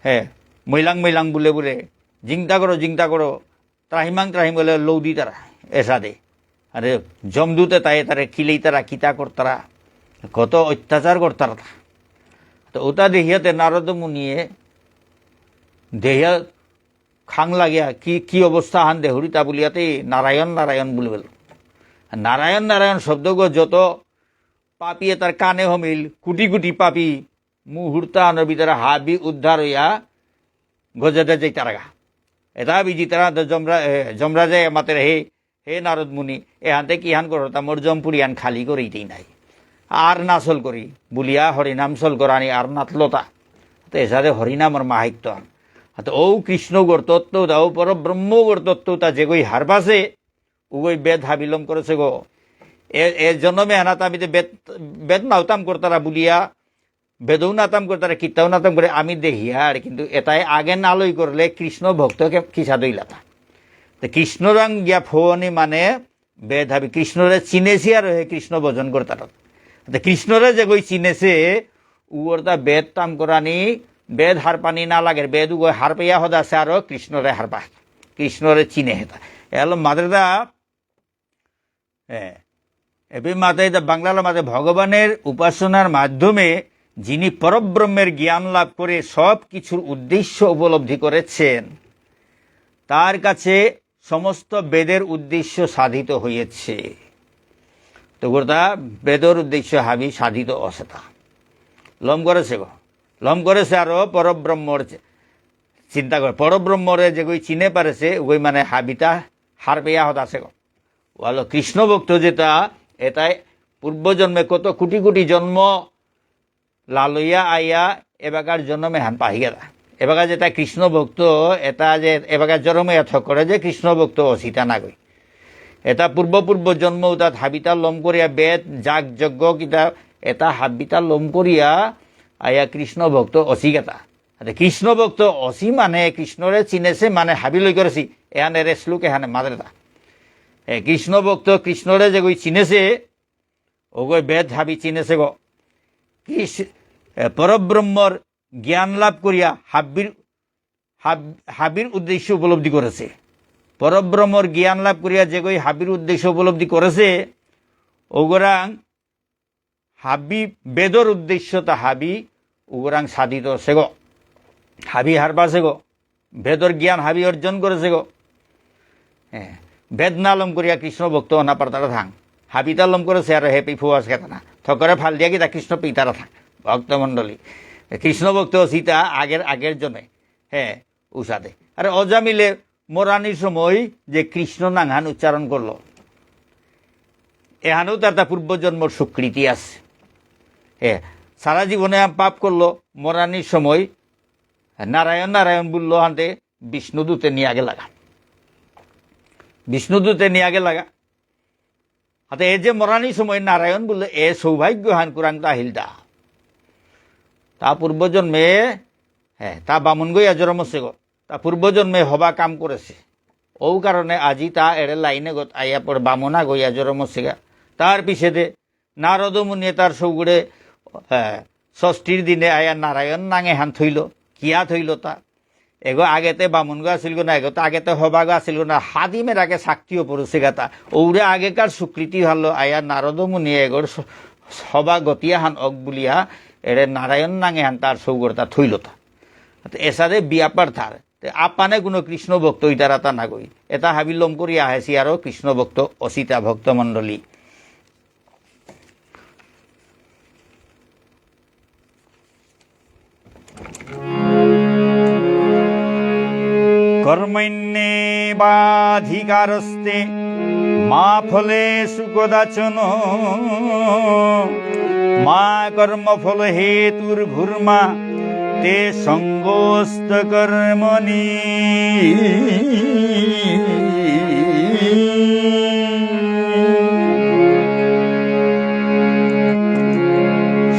হে, মৈলাং মৈলাং বুলে বুলে, জিংতা করো, জিংতা করো, ত্রাহিমাং ত্রাহিম বুলে লৌ দিতারা, এসাদে। আরে, যমদূতে তাই তারে কিলেইতারা, কিতা করতারা, কত অত্যাচার করতারা তা। তো ওতা দেখিয়াতে নারদ মুনিয়ে দেখিয়া খাং লাগিয়া কি, কি অবস্থা হান দেহুরিতা বুলিয়াতে নারায়ণ, নারায়ণ বুলে বেল। নারায়ণ, নারায়ণ শব্দগ যত পাপী এতার কানে হমিল, কোটি কোটি পাপী মুহূর্ত আনর ভিতরে হাবি উদ্ধার হইয়া গজেদে যাইতারাগা। এতা হাবি যিতারা তো যমরা-, এ, যমরাজায় মাতের, "হে, হে নারদ মুনি, এহানতে কিহান করতা, মোর যমপুরিয়ান খালি করিতেই নাই। আর না সল করি, বুলিয়া হরিনাম সল করানি আর নাতলতা।" তো এসাদে হরিনামর মাহাত্ম্য। তো ও কৃষ্ণগর তত্ত্ব তা, ও পরব্রহ্মগর তত্ত্ব তা, যেগই হারপাসে, উগই বেদ হাবি লম করেসেগ। এ, এ জন্মে হানাত আমি তো বেদ, বেদ নাউতাম করতারা বুলিয়া, বেদও নাতাম করতারা, কিতাও নাতাম করে আমি দেখিয়ার, কিন্তু এতাই আগে না লই করলে কৃষ্ণ ভক্তকে কিসা দইলাতা। তো কৃষ্ণরাং গিয়া ফোনি মানে বেদ হাবি কৃষ্ণরে চিনেসি আর হে কৃষ্ণ ভজন করতারা। তো কৃষ্ণরে যেগই চিনেসে, উগরতা বেদ তাম করানি, বেদ হারপানি না লাগে, বেদ উগই হারপেয়া হদাসে আরো কৃষ্ণরে হারপা। কৃষ্ণরে চিনে হেতা। এলো মাদ্রেদা, এ, এপি মাতে দা বাংলালো মাতে ভগবানের উপাসনার মাধ্যমে যিনি পরব্রহ্মের জ্ঞান লাভ করে সব কিছুর উদ্দেশ্য উপলব্ধি করেছেন, তার কাছে সমস্ত বেদের উদ্দেশ্য সাধিত হয়েছে। তো গোটা বেদর উদ্দেশ্য হাবি সাধিত অসেতা। লম করেসে গো। লম করেসে আরো পরব্রহ্মর চি-, চিন্তা করে। পরব্রহ্মরে যেগই চিনে পারেসে, ওগই মানে হাবিতা হারপেয়া হদাসে গো। ওয়ালো কৃষ্ণ ভক্ত যেতা, এতাই পূর্বজন্মে কত কোটি কোটি জন্ম লালইয়া আইয়া এবাকার জন্মে হান পাহিগেলা। এবাকা যেতা কৃষ্ণ ভক্ত, এতা যে এবাকা জন্মে এত করে যে কৃষ্ণ ভক্ত অসিতা নাগই। এতা পূর্ব পূর্ব জন্ম উতাত হাবিতা লম করিয়া বেদ, যাগ, যজ্ঞ কিতা, এতা হাবিতা লম করিয়া আইয়া কৃষ্ণ ভক্ত অসিগেতা। আতে কৃষ্ণ ভক্ত অসি মানে কৃষ্ণরে চিনেসে মানে হাবি লই করেসি। এহানে রে শ্লোক এহানে মাদ্রেতা। এ কৃষ্ণ ভক্ত কৃষ্ণরে যেগই চিনেসে, ওগই বেদ হাবি চিনেসে গো। কৃষ-, এ, পরব্রহ্মর জ্ঞান লাভ করিয়া হাবির, হাব-, হাবির উদ্দেশ্য উপলব্ধি করেসে। পরব্রহ্মর জ্ঞান লাভ করিয়া যেগই হাবির উদ্দেশ্য উপলব্ধি করেসে, ওগরাং হাবি বেদর উদ্দেশ্যতা হাবি উগরাং সাধিত অসে গো। হাবি হারপাসে গো। বেদর জ্ঞান হাবি অর্জন করেসে গো। হ্যাঁ, বেদ না লম করিয়া কৃষ্ণ ভক্ত অনা পারতারা থাং। হাবিতা লম করেসে আর হেপি ফুয়াস খেতা না। থকরে ফাল দিয়া কিতা কৃষ্ণ পিতারা থাং। ভক্তমণ্ডলী। কৃষ্ণ ভক্ত অসিতা আগের, আগের জনে। হ্যাঁ, উসাদে। আরে অজামিলে মরানির সময় যে কৃষ্ণ নাঙহান উচ্চারণ করলো। এহানও তার তা পূর্বজন্মর স্বীকৃতি আছে। এ, সারা জীবনে আম পাপ করলো, মরানির সময় নারায়ণ নারায়ণ বললো হানতে বিষ্ণুদূতে নিয়ে আগে লাগা। বিষ্ণুদূতে নিয়ে আগে লাগা। হাতে এ যে মরানির সময় নারায়ণ বললো, এ সৌভাগ্যহান কুরাং তা হিলদা। তা পূর্বজন্মে, হ্যাঁ, তা বামুন গইয়া জরমসে গো। তা পূর্বজন্মে হবা কাম করেছে। ও কারণে আজি তা এড়ে লাইনে গত আইয়া পড়ে বামুনা গইয়া জরমসে গা। তার পিছেদে নারদ মুনিয়ে তার সৌগুড়ে, হ্যাঁ, ষষ্ঠীর দিনে আয়া নারায়ণ নাঙে হান থইল। কিয়া থইল তা? এগো আগেতে বামুনগো আছিল গো না, এগো তো আগেতে হবাগো আছিল গো না, হাদিমের আগে শাক্তিও পড়েছে গাতা। ওরে আগেকার স্বীকৃতি ভালো আয়া নারদ মুনি এগোর স-, হবা গতিয়া হান অক বুলিয়া এরে নারায়ণ নাঙে হান তার সৌগরতা থইলতা। তো এসাদে বিয়াপার থার। তে আপানে কোনো কৃষ্ণ ভক্ত ইতারা তা না গই। এটা হাবি লম করি আহেছি আরো কৃষ্ণ ভক্ত অসিতা ভক্তমণ্ডলী। কর্মণ্যেবাধিকারস্তে মা ফলেষু কদাচন। মা কর্মফল হেতুর্ভূর্মা তে সঙ্গোস্ত কর্মণি।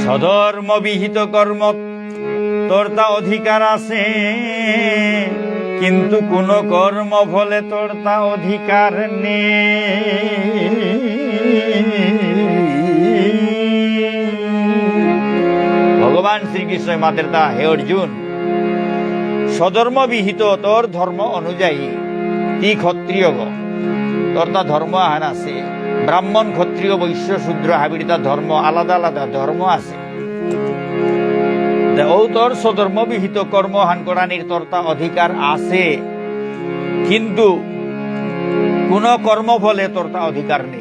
স্বধর্ম বিহিত কর্ম তোর তা অধিকার আছে, কিন্তু কোনো কর্ম ফলে তোর তা অধিকার নেই। ভগবান শ্রীকৃষ্ণ মাতের তা, হে অর্জুন, স্বধর্ম বিহিত তোর ধর্ম অনুযায়ী তি ক্ষত্রিয়গ, তোর তা ধর্ম আহান আছে। ব্রাহ্মণ, ক্ষত্রিয়, বৈশ্য, শূদ্র হাবির তা ধর্ম আলাদা আলাদা ধর্ম আছে। তে ও তোর স্বধর্ম বিহিত কর্ম হান করানির তোর তা অধিকার আছে, কিন্তু কোনো কর্ম ফলে তোর তা অধিকার নেই।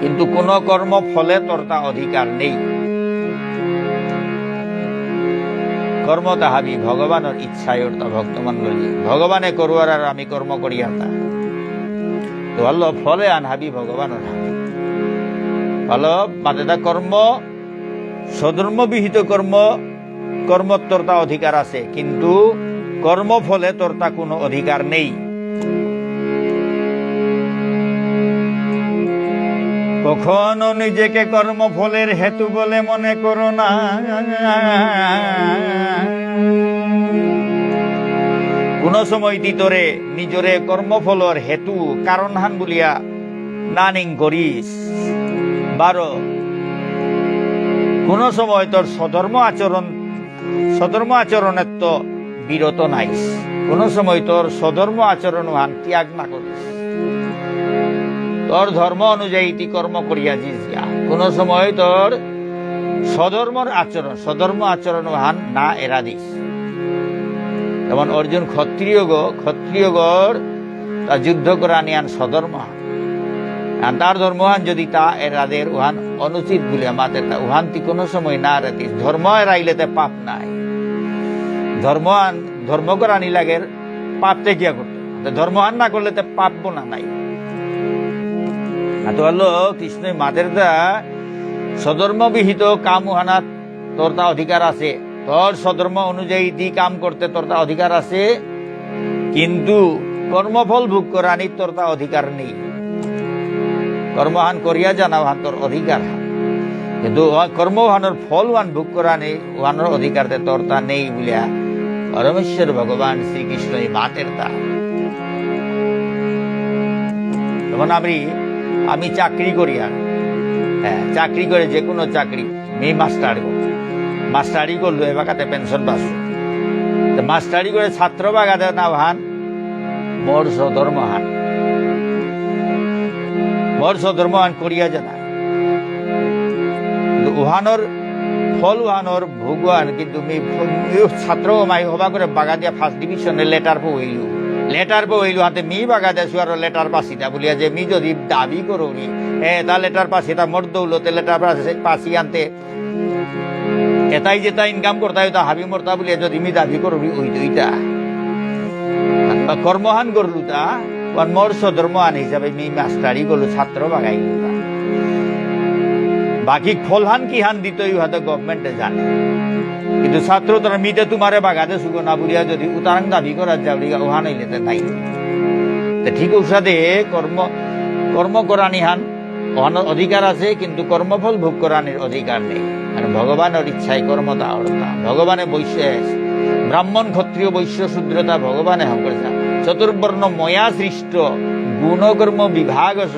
কিন্তু কোনো কর্ম ফলে তোর তা অধিকার নেই। কর্ম তা হাবি ভগবানর ইচ্ছায় অর্থাৎ ভক্তমণ্ডলী। ভগবানে করুয়ার আর আমি কর্ম করিয়ার তা। তো হলো ফলে আন হাবি ভগবানর। ভালো মাতে তা কর্ম স্বধর্ম বিহিত কর্ম, কর্মত তোর তা অধিকার আছে, কিন্তু কর্মফলে তোর তা কোনো অধিকার নেই। কখনো নিজেকে কর্মফলের হেতু বলে মনে করো না। কোনো সময় তি তোরে নিজরে কর্মফলর হেতু, কারণহান বুলিয়া নানিং করিস। বারো, কোনো সময় তোর স্বধর্ম আচরণ, স্বধর্ম আচরণের তো বিরত নাইস। কোনো সময় তোর স্বধর্ম আচরণ হান ত্যাগ না করিস। তোর ধর্ম অনুযায়ী তি কর্ম করিয়া যিস গা। কোনো সময় তোর স্বধর্মর আচরণ, স্বধর্ম আচরণ হান না এরা দিস। যেমন অর্জুন ক্ষত্রিয়গ, ক্ষত্রিয়গর তা যুদ্ধ করানি আন স্বধর্ম হান। আর তার ধর্ম হান যদি তা এরাদের উহান অনুচিত বুলিয়া মাতে তা উহান তি কোনো সময় না এরাতিস। ধর্ম এরাইলে তে পাপ নাই। ধর্ম আন, ধর্ম করানি লাগের পাপ তে কিয়া করতে? তো ধর্ম হান না করলে তে পাপ বোনা নাই। আর তো হলো কৃষ্ণই মাতের তা স্বধর্ম বিহিত কাম উহানাত তোর তা অধিকার আছে, তোর স্বধর্ম অনুযায়ী দি কাম করতে তোর তা অধিকার আছে, কিন্তু কর্মফল ভোগ করানি তোর তা অধিকার নেই। কর্মহান করিয়া জানা ওহান তোর অধিকার হান। কিন্তু ওয়া-, কর্মহানর ফল ওহান ভোগ করানি ওহানর অধিকার তে তোর তা নেই বুলিয়া পরমেশ্বর ভগবান শ্রীকৃষ্ণ এই মাতের তা। যেমন আমি, আমি চাকরি করি আর, হ্যাঁ, চাকরি করে যে কোনো চাকরি, মি মাস্টার গো। মাস্টারি করলো, এবাকাতে পেনশন পাস। তো মাস্টারি করে ছাত্র বাগাতে না ভান, মোর স্বধর্ম হান। মোর স্বধর্ম হান করিয়া জানা। কিন্তু উহানর ফল উহানর ভগবান, কিন্তু মি, মি ছাত্র মাই হবা করে বাগা দিয়া ফার্স্ট ডিভিশনে লেটার পইলু। লেটার পইলু হাতে মি বাগা দেসু আর লেটার পাসিতা বুলিয়া যে মি যদি দাবি করুরি, এ, তা লেটার পাসিতা মোর দৌলতে লেটার পাসি, পাসি আনতে এতাই যেতা ইনকাম করতা হইতা হাবি মরতা বুলিয়া যদি মি দাবি করবি ওই দুইটা। আর কর্মহান করলু তা, ওয়ান মোর স্বধর্ম আন হিসাবে মি মাস্টারি করলু ছাত্র বাগাইলু তা। বাকি ফলহান কিহান দিত, ইহাতে গভর্নমেন্টে জানে। কিন্তু ছাত্র তারা মিতে তোমারে বাগাদে সুগো না বুলিয়া যদি উতারাং দাবি করা যাবলিগা, উহান হইলে তে নাই। তে ঠিক উসাদে কর্ম, কর্ম করানিহান অন-, অধিকার আছে, কিন্তু কর্মফল ভোগ করানির অধিকার নেই। কারণ ভগবানের ইচ্ছায় কর্মতা অর্থা। ভগবানে বৈশ্য, ব্রাহ্মণ, ক্ষত্রিয়, বৈশ্য, শূদ্রতা ভগবানে হঙ করেছে। চতুর্বর্ণ ময়া সৃষ্ট, গুণকর্ম বিভাগশ।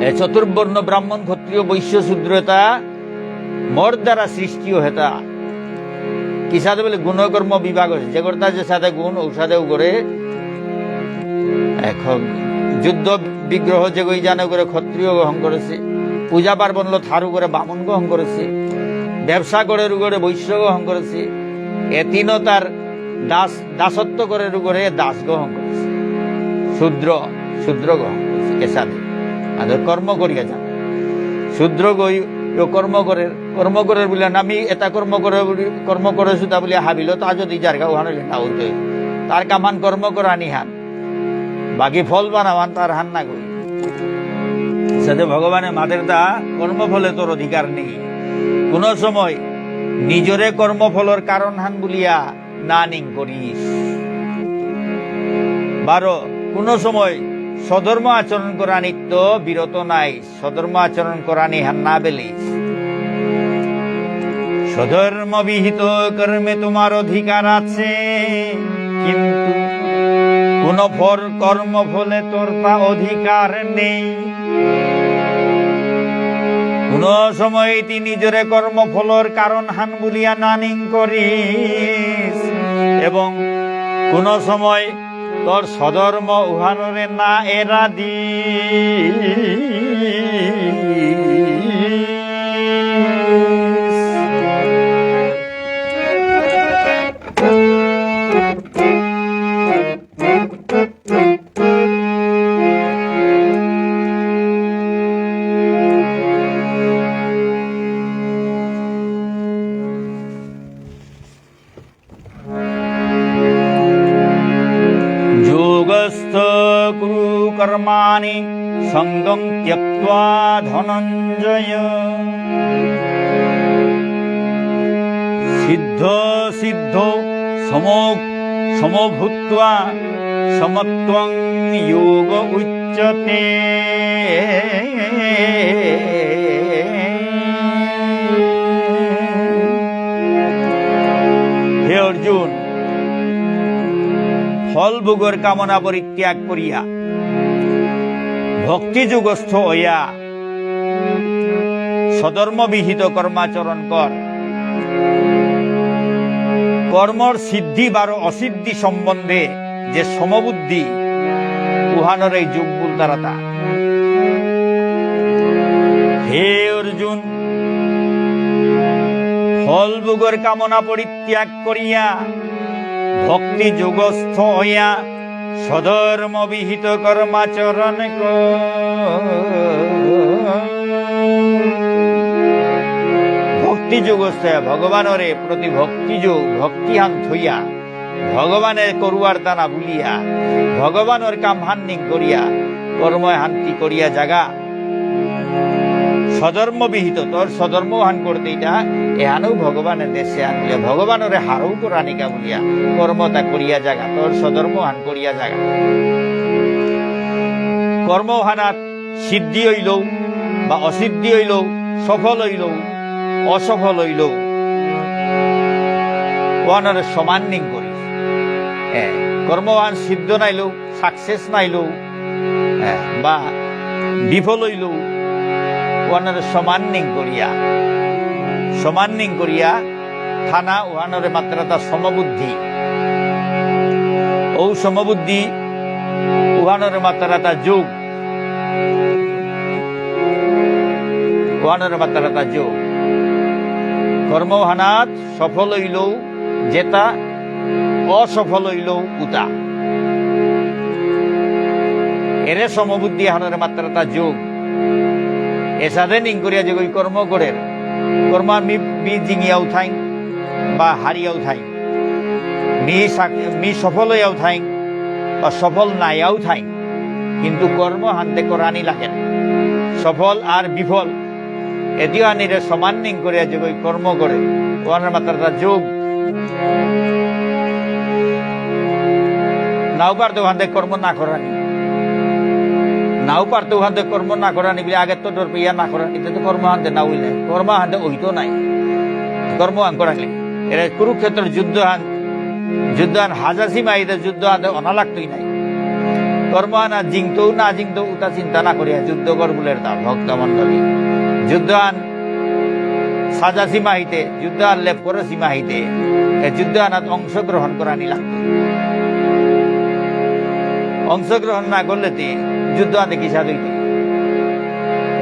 এ চতুর্বর্ণ ব্রাহ্মণ, ক্ষত্রিয়, বৈশ্য, শূদ্রতা মোর দ্বারা সৃষ্টি হেতা। কিসাদে বুলে গুণকর্ম বিভাগ আছে। যে কর্তা যে সাদে গুণ, ঔসাদে উগরে। এখন যুদ্ধ বিগ্রহ যে গই জানে উগরে ক্ষত্রিয় গ্রহণ করেছে। পূজা পার্বণ লো থারু করে বামুন গ্রহণ করেছে। ব্যবসা করে উগরে বৈশ্য গ্রহণ করেছে। এ তিনতার দাস, দাসত্ব করে উগরে দাস গ্রহণ করেছে। শূদ্র, শূদ্র গ্রহণ করেছে। এসাদে। আদর কর্ম করিয়া যান। শূদ্র গই ও কর্ম করে, কর্ম করে বুলে না, আমি এটা কর্ম করে বুলি, কর্ম করেছু তা বুলি হাবিল, তা যদি যারগা উহান হইলে না হইতে। তার কামান কর্ম করানিহান। বাকি ফল বানাবান তার হান না গই। সাথে ভগবানে মাতের তা কর্মফলে তোর অধিকার নেই। কোনো সময় নিজরে কর্মফলর কারণ হান বুলিয়া না নিং করিস। বারো, কোনো সময় স্বধর্ম আচরণ করানিত্ত বিরত নাই। স্বধর্ম আচরণ করানিহান না বেলিস। স্বধর্ম বিহিত কর্মে তোমার অধিকার আছে, কিন্তু কোনো ফল কর্মফলে তোর তা অধিকার নেই। কোনো সময় তি নিজরে কর্মফলর কারণ হান বুলিয়া নানিং করিস, এবং কোনো সময় তোর স্বধর্ম উহানরে না এরা দিস। যোগস্থ কুরু কর্মাণি সঙ্গং ত্যক্ত্বা ধনঞ্জয়। সিদ্ধ সিদ্ধ সমো-, সমভূত্বা সমত্বং যোগ উচ্যতে। হে অর্জুন, ফল ভোগর কামনা পরিত্যাগ করিয়া ভক্তিযোগস্থ হইয়া স্বধর্ম বিহিত কর্মাচরণ কর। কর্মর সিদ্ধি বারো অসিদ্ধি সম্বন্ধে যে সমবুদ্ধি, উহানরে যোগ বুলতারাতা। হে অর্জুন, ফল ভোগর কামনা পরিত্যাগ করিয়া, ভক্তি যোগস্থ হইয়া, স্বধর্ম বিহিত কর্মাচরণ কর। ভক্তি যোগস্থ হইয়া, ভগবানরে প্রতি ভক্তি যোগ, ভক্তিহান থইয়া, ভগবানে করুয়ার দানা বুলিয়া, ভগবানর কামহান নিং করিয়া, কর্মহান্তি করিয়া যাগা। স্বধর্ম বিহিত, তোর স্বধর্মহান করতে এটা, এহানও ভগবানের দেশে আনলে, ভগবানরে হারৌ করানিকা বুলিয়া, কর্মতা করিয়া যাগা, তোর স্বধর্মহান করিয়া যাগা। কর্মহানাত সিদ্ধি হইল বা অসিদ্ধি হইল, সফল হইল, অসফল হইল, ওহানরে সমান নিং করি। এ, কর্মহান সিদ্ধ নাইল, সাকসেস নাইল, এ, বা বিফল হইল, ওহানরে সমান নিং করিয়া, সমান নিং করিয়া থানা ওহানরে মাত্রাতা সমবুদ্ধি। ঔ সমবুদ্ধি ওহানরে মাত্রাতা যোগ। ওহানরে মাত্রাতা যোগ। কর্মহানাত সফল হইল যেতা, অসফল হইল উতা। এরে সমবুদ্ধি হানরে মাত্রাতা যোগ। এসাদে নিং করিয়া যে কই কর্ম করের, কর্ম মি, মি জিঙিয়াও থাইং বা হারিয়াও থাইং, মি সাক-, মি সফল হইয়াও থাইং বা সফল নাইয়াও থাইং, কিন্তু কর্ম হানতে করানি লাগে। সফল আর বিফল এদিও আনিরে সমান নিং করে যেগই কর্ম করে, ওহানরে মাত্তারাতা যোগ। নাও পারতে ওহানতে কর্ম না করানি। নাও পারতে ওহানতে কর্ম না করানি, বলে আগে তো ডর পেয়া না করানি, তে তো কর্ম হানতে না হইলে, কর্ম হানতে হইতো নাই। কর্ম হান করানি। এরা কুরুক্ষেত্রর যুদ্ধ হান, যুদ্ধ হান হাজা সীমা আইতে যুদ্ধ হানতে অনা লাগতই নাই। কর্ম হান আর জিংতো না জিংতো উতা চিন্তা না করিয়া যুদ্ধ কর বুলের তা ভক্তমণ্ডলী। যুদ্ধ হান সাজা সীমা হইতে, যুদ্ধ আর লেপ করে সীমা হইতে, এ যুদ্ধ আনাত অংশগ্রহণ করানি লাগতো। অংশগ্রহণ না করলে তে যুদ্ধ আনতে কিসা দইতে?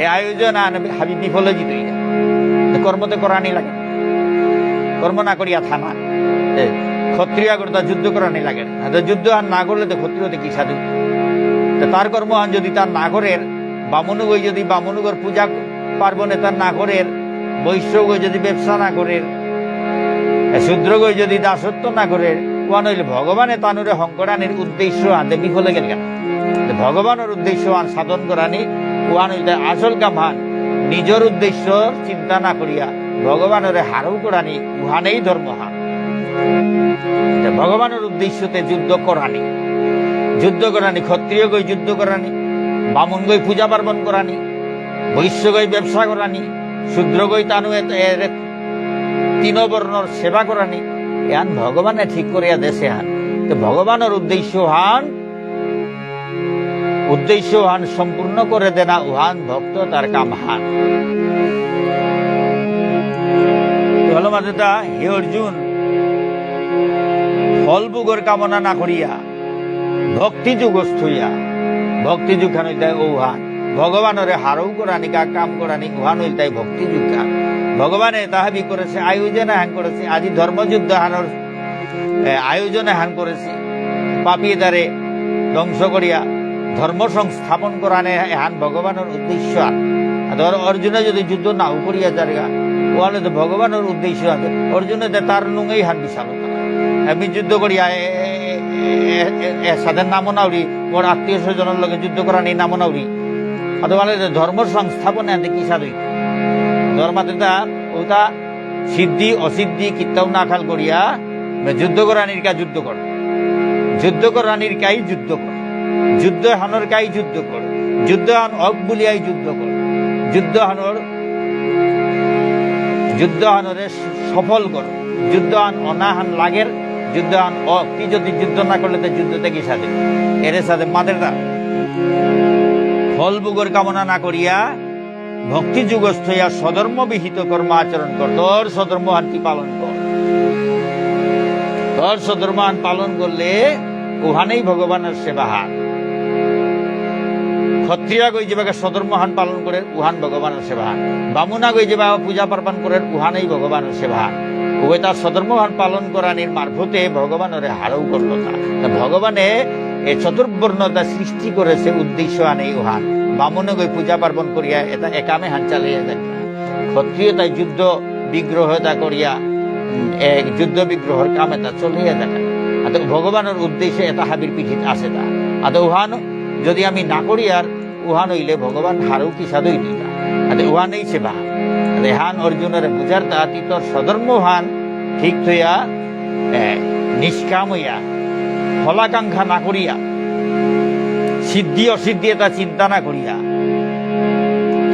এ আয়োজন আন হাবি বিফলে জিতই। এ কর্ম তো করানি লাগে। কর্ম না করিয়া থানা। এ ক্ষত্রিয় আগরতা যুদ্ধ করানি লাগে। আর তো যুদ্ধ আর না করলে তো ক্ষত্রিয় তো কিসা দইতে? তো তার কর্ম আন যদি তার না করে, বামুনুগই যদি বামুনুগর পূজা পার্বণ এতা না করের, বৈশ্যগই যদি ব্যবসা না করের, এ শূদ্রগই যদি দাসত্ব না করের, ওহান হইলে ভগবানে তানুরে হংকরানির উদ্দেশ্য আনতে বিফলে গেল কেন? তো ভগবানের উদ্দেশ্য আন সাধন করানি, ওহান হইতে আসল কাম হান, নিজের উদ্দেশ্য চিন্তা না করিয়া ভগবানরে হারৌ করানি, উহানেই ধর্ম হান। তো ভগবানের উদ্দেশ্যতে যুদ্ধ করানি, যুদ্ধ করানি, ক্ষত্রিয়গই যুদ্ধ করানি, বামুনগই পূজা পার্বণ করানি, বৈশ্যগই ব্যবসা করানি, শূদ্রগই তানু এত-, এর তিন বর্ণর সেবা করানি, এহান ভগবানে ঠিক করিয়া দেসে হান। তো ভগবানের উদ্দেশ্য হান, উদ্দেশ্য হান সম্পূর্ণ করে দেনা উহান ভক্ত তার কাম হান। তো হলো মাতেতা, হে অর্জুন, ফল ভোগর কামনা না করিয়া, ভক্তি যোগস্থ হইয়া, ভক্তি যোগ হান হইলতাই ঔহান। ভগবানরে হারৌ করানিকা কাম করানি উহান হইলতাই ভক্তি যোগ হান। ভগবানে এতা হাবি করেসে, আয়োজন হান করেসে, আজি ধর্মযুদ্ধ হানর, এ, আয়োজন হান করেসে। পাপী এতারে ধ্বংস করিয়া ধর্ম সংস্থাপন করানি এহান ভগবানর উদ্দেশ্য হান। আর অর্জুনে যদি যুদ্ধ নাও করিয়া যারগা, ওহানলে তো ভগবানর উদ্দেশ্য হান। অর্জুনে তো তার নুঙেই হান বিশাল। আমি যুদ্ধ করি, এ, এ, এ, এ, এ, সাথে নামও নাউরি, মোর আত্মীয় স্বজনের লগে যুদ্ধ করানি নামও নাউরি। অথবা ধর্ম সংস্থাপনে আনতে কিসা দই? ধর্মাতে তা, ওতা সিদ্ধি, অসিদ্ধি, কিত্তাও না খাল করিয়া, মে যুদ্ধ করানির কা যুদ্ধ কর। যুদ্ধ করানির কাই যুদ্ধ কর। যুদ্ধ হানর কাই যুদ্ধ কর। যুদ্ধ হান অক বুলিয়াই যুদ্ধ কর। যুদ্ধ হানর, যুদ্ধ হানরে সফল কর। যুদ্ধ আন অনা হান লাগের, যুদ্ধ আন অ, তি যদি যুদ্ধ না করলে তো যুদ্ধ থেকে সাথে, এরে সাথে মাতের দা। ফল ভোগর কামনা না করিয়া, ভক্তি যোগস্থ হইয়া স্বধর্ম বিহিত কর্ম আচরণ কর। তোর স্বধর্ম হান তি পালন কর। তোর স্বধর্ম হান পালন করলে, উহানেই ভগবানর সেবা হান। ক্ষত্রিয়াগই যেবাকা স্বধর্ম হান পালন করে, উহান ভগবানর সেবা হান। বামুনাগই যেবাকা পূজা পার্বণ করে, উহানেই ভগবানর সেবা হান। উভয় তার স্বধর্ম হান পালন করানির মারফতে ভগবানরে হারৌ করল তা। তা ভগবানে এ চতুর্বর্ণ তা সৃষ্টি করেসে উদ্দেশ্য আনেই উহান। বামুনগই পূজা পার্বণ করিয়া এতা একামে হান চালিয়ে যায়। ক্ষত্রিয় তাই যুদ্ধ বিগ্রহ এতা করিয়া, উম, এ যুদ্ধ বিগ্রহর কাম এতা চলিয়া যায়। আতো ভগবানর উদ্দেশ্যে এতা হাবির পিঠিত আসে তা। আতো উহান যদি আমি না করিয়ার উহান হইলে ভগবান হারৌ কিসাদে দিতা। আতে উহানেই সেবা। আতে হান অর্জুনরে বুঝার তা তি তোর স্বধর্ম হান ঠিক থইয়া, এ, নিষ্কাম হইয়া, ফলাকাঙ্ক্ষা না করিয়া, সিদ্ধি অসিদ্ধি এতা চিন্তা না করিয়া,